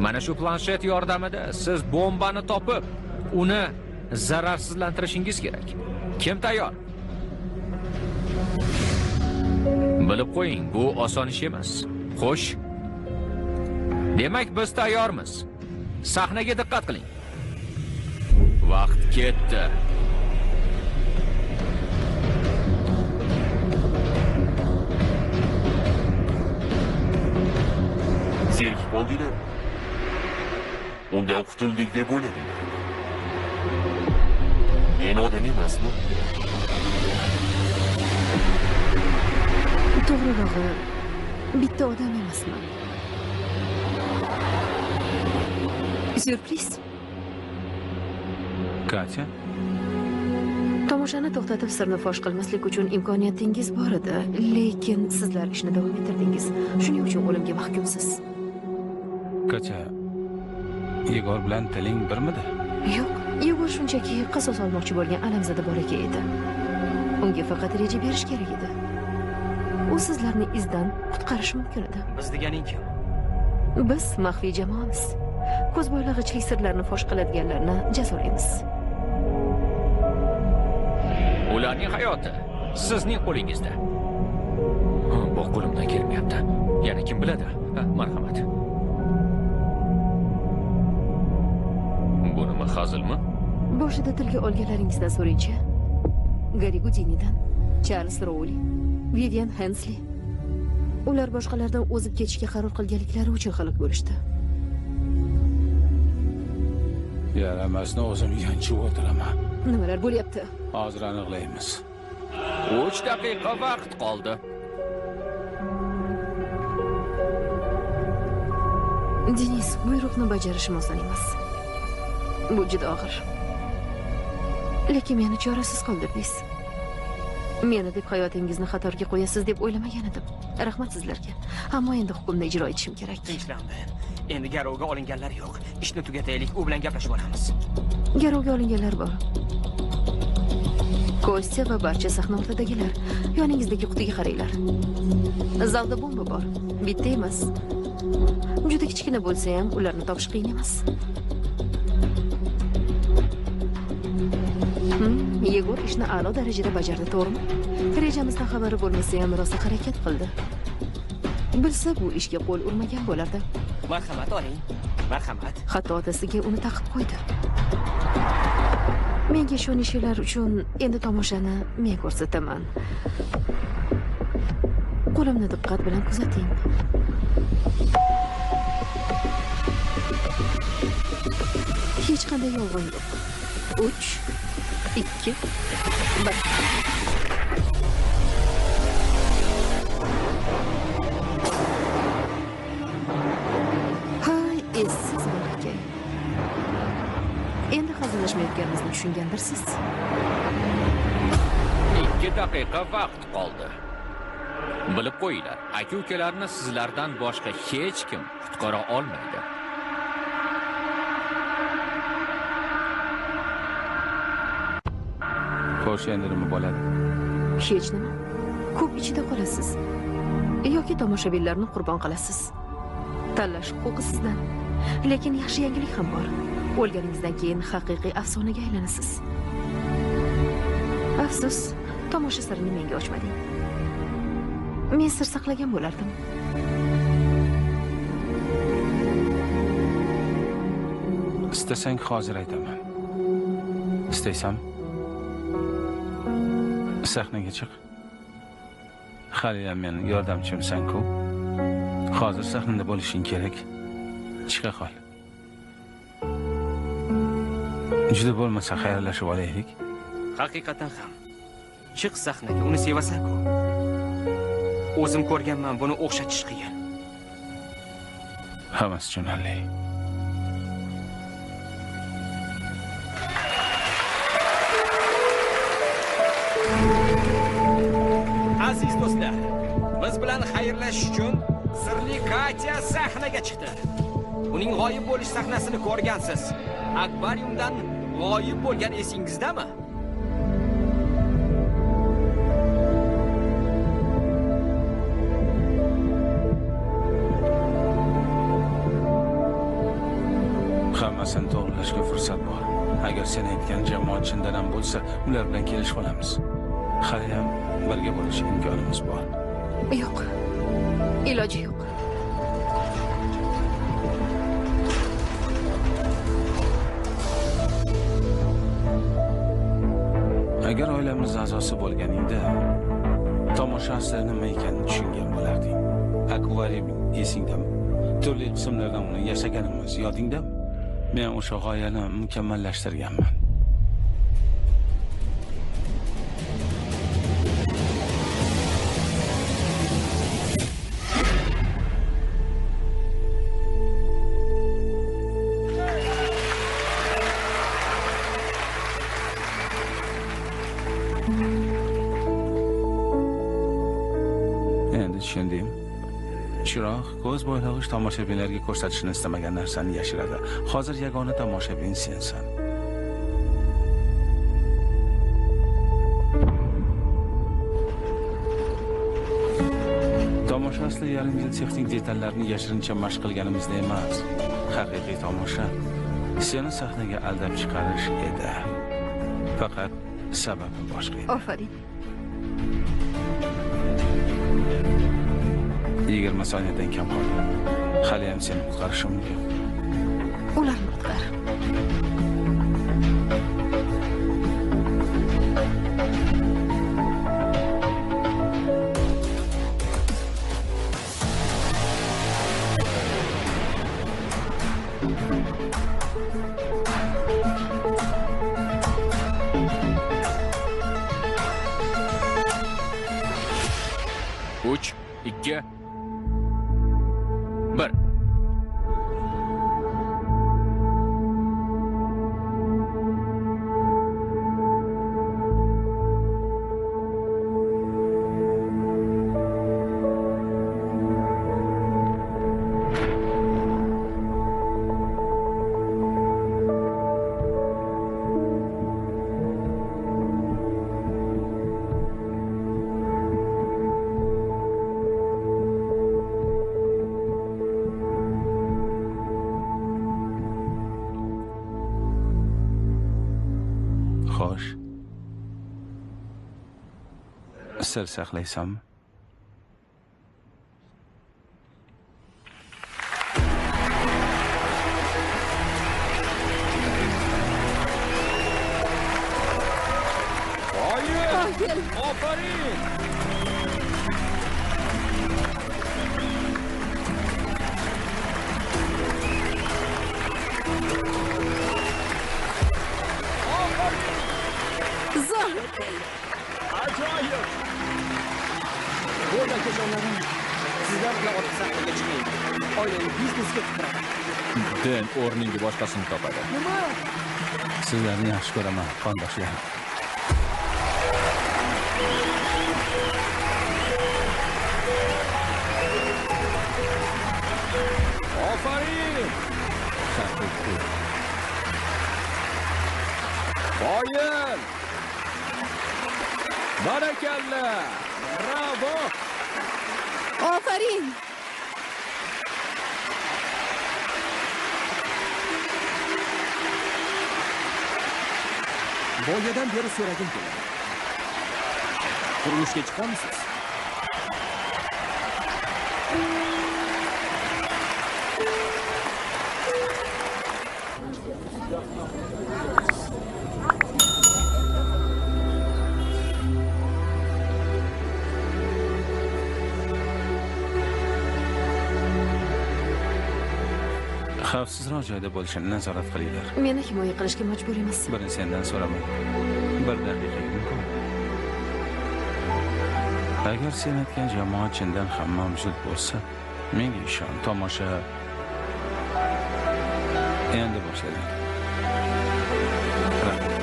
Mana shu planshet yordamida siz bombani topib, uni zararsizlantirishingiz kerak. Kim tayyor? Bilib qo'ying, bu oson ish emas. Xo'sh. Demak, biz tayyormiz. Sahnaga diqqat qiling. Vaqt ketdi. Zerikib qoldinglar. Undan qutuldik deb o'yladinglar. Men odam emasmi? To'g'rirog'i, bitta odam emasman. Syurpriz. Katya? Tomoshani to'xtatib sirni fosh qilmaslik uchun imkoniyatingiz bor edi, lekin sizlar ishni davom ettirdingiz. Shuning uchun o'limga mahkumsiz. Katya, Yegor bilan tiling birmidi? Yo'q, Yegor shunchaki qasos olmoqchi bo'lgan alamzada bolakay edi. Unga faqat reja berish kerak edi. U sizlarni izdan qutqarish mumkin edi. Biz deganing kim? Biz maxfiy jamoamiz. Ko'zbo'ylag'ichlik sirlarini fosh qiladiganlarni jazolaymiz. Ularning hayoti sizning qo'lingizda. Bu qo'limdan kelmayapti. Yana kim biladi? Marhamat. Bu nima, hazilmi? Boshida tilga olganlaringizdan so'ringchi. Garri Gudinidan, Charles Rouli, Vivian Hensli. Ular boshqalardan o'zib ketishga qaror qilganliklari uchun halok bo'lishdi. Yaramasni o'zim yanchib o'tiraman. Nimalar bo'lyapti? Hozir aniqlaymiz. 3 daqiqa vaqt qoldi. Denis, buyruqni bajarishim oson emas. Bu juda og'ir. Lekin meni chorasiz qoldirdingiz. Meni deb hayotingizni xatarga qo'yasiz deb o'ylamagan edim. Rahmat sizlarga. Ammo endi hukmni ijro etishim kerak. Tinchlandi. Endi garovga olinganlar yo'q. Ishni tugataylik, u bilan gaplashib olamiz. Garovga olinganlar bor. Kostya va barcha sahna o'rtadagilar. Yoningizdagi qutiga qaranglar. Zalda bomba bor. Bitta emas. Juda kichkina bo'lsa ham ularni topish qiyin emas. Yegor ishni a'lo darajada bajardi, to'g'rimi? Rejamizdan xabari bo'lmasa ham rosa harakat qildi. Bilsa bu ishga qo'l urmagan bo'lardi. Marhamat oling. Marhamat. Hatto otasiga uni taqib qo'ydi. Menga ishonishlar uchun endi tomoshani men ko'rsataman. Qo'limni diqqat bilan kuzating. Hech qanday yolg'on yo'q. 3 2 1. Ha, essiz bolakay. Endi hazillashmayotganimizni tushungandirsiz. 2 daqiqa vaqt qoldi. Bilib qo'yinglar, aka-ukalarni sizlardan boshqa hech kim qutqara olmaydi. Xo'sh, endi nima bo'ladi? Hech nima. Ko'p ichida qolasiz yoki tomoshabinlarni qurbon qilasiz. Tanlash huquqi sizdan. Lekin yaxshi yangilik ham bor. O'lganingizdan keyin haqiqiy afsonaga aylanasiz. Afsus, tomosha sirini menga ochmading. Men sir saqlagan bo'lardim. Istasang hozir aytaman. Istaysam sahnaga chiq. Haliyam meni yordamchimsan-ku. Hozir sahnada bo'lishing kerak. Chiqa qol. Juda bo'lmasa xayrlashib olaylik. Haqiqatan ham. Chiq sahnaga, uni sevasan-ku. O'zim ko'rganman, buni o'xshatish qiyin. Hammasi tushunarli. Aziz do'stlar, biz bilan xayrlashish uchun sirli Katya sahnaga chiqdi. Uning g'oyib bo'lish sahnasini ko'rgansiz. Akvariumdan g'oyib bo'lgan esingizdami? hisoblashga fursat bor. Agar sen aytgan jamoat chindan ham bo'lsa, ular bilan kelishib olamiz. Hali ham birga bo'lish imkonimiz bor. Yo'q. Iloji yo'q. Agar oilamiz a'zosi bo'lganingda, tomosha asli nima ekanini tushungan bo'larding. Akvarium esingdami? Turli qismlardan uni yashaganimiz yodingdami? Men o'sha g'oyani mukammallashtirganman. Endi tushundim. Chiroq ko'z boylag'ich tomoshabinlarga ko'rsatishni istamagan narsani yashiradi. Hozir yagona tomoshabin sensan. Tomosha asli yarim yil texnik detallarni yashirincha mashq qilganimizda emas. Haqiqiy tomosha seni sahnaga aldab chiqarish edi. Faqat sababi boshqa edi. Ofarin. 20 soniyadan kam qoldi. Hali ham seni qutqarishim mumkin. Ularni qutqar. Uch, ikki, bir. Xo'sh. Sir saqlaysanmi? Qoyil! Ofarin! Ajoyib! Bo'ldi akajonlarim. Sizlar bilan ortiq sahnaga chiqmayman. Oilaviy biznesga tupuraman. Den o'rningga boshqasini topadi. Nima? Sizlarni yaxshi ko'raman, qondoshlar. Ofarin! Haqiqiy. Qoyil! Barakalla! Bravo! Ofarin! Boyadan beri so'ragim keladi. Turmushga chiqamisiz? Xavfsizroq joyda bo'lishini nazorat qilinglar. Meni himoya qilishga majbur emas. Buni sendan so'raman. Bir daqiqa mumkin. Agar sen aytgan jamoat chindan ham mavjud bo'lsa, menga ishon, tomosha endi boshlanadi. Rahmat.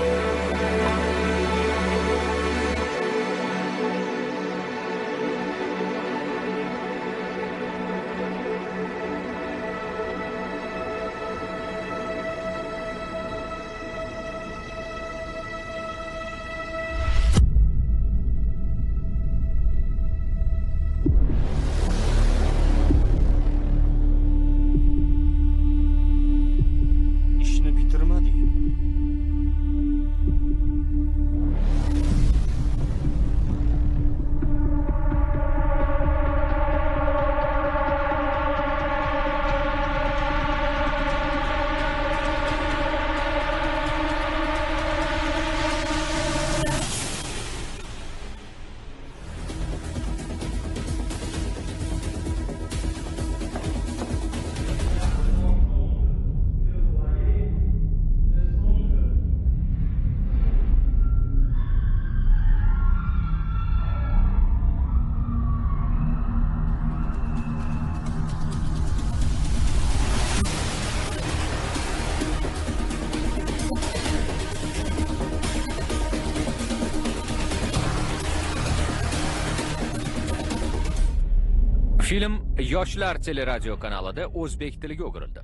Film Yoshlar teleradio kanalida o'zbek tiliga o'girildi.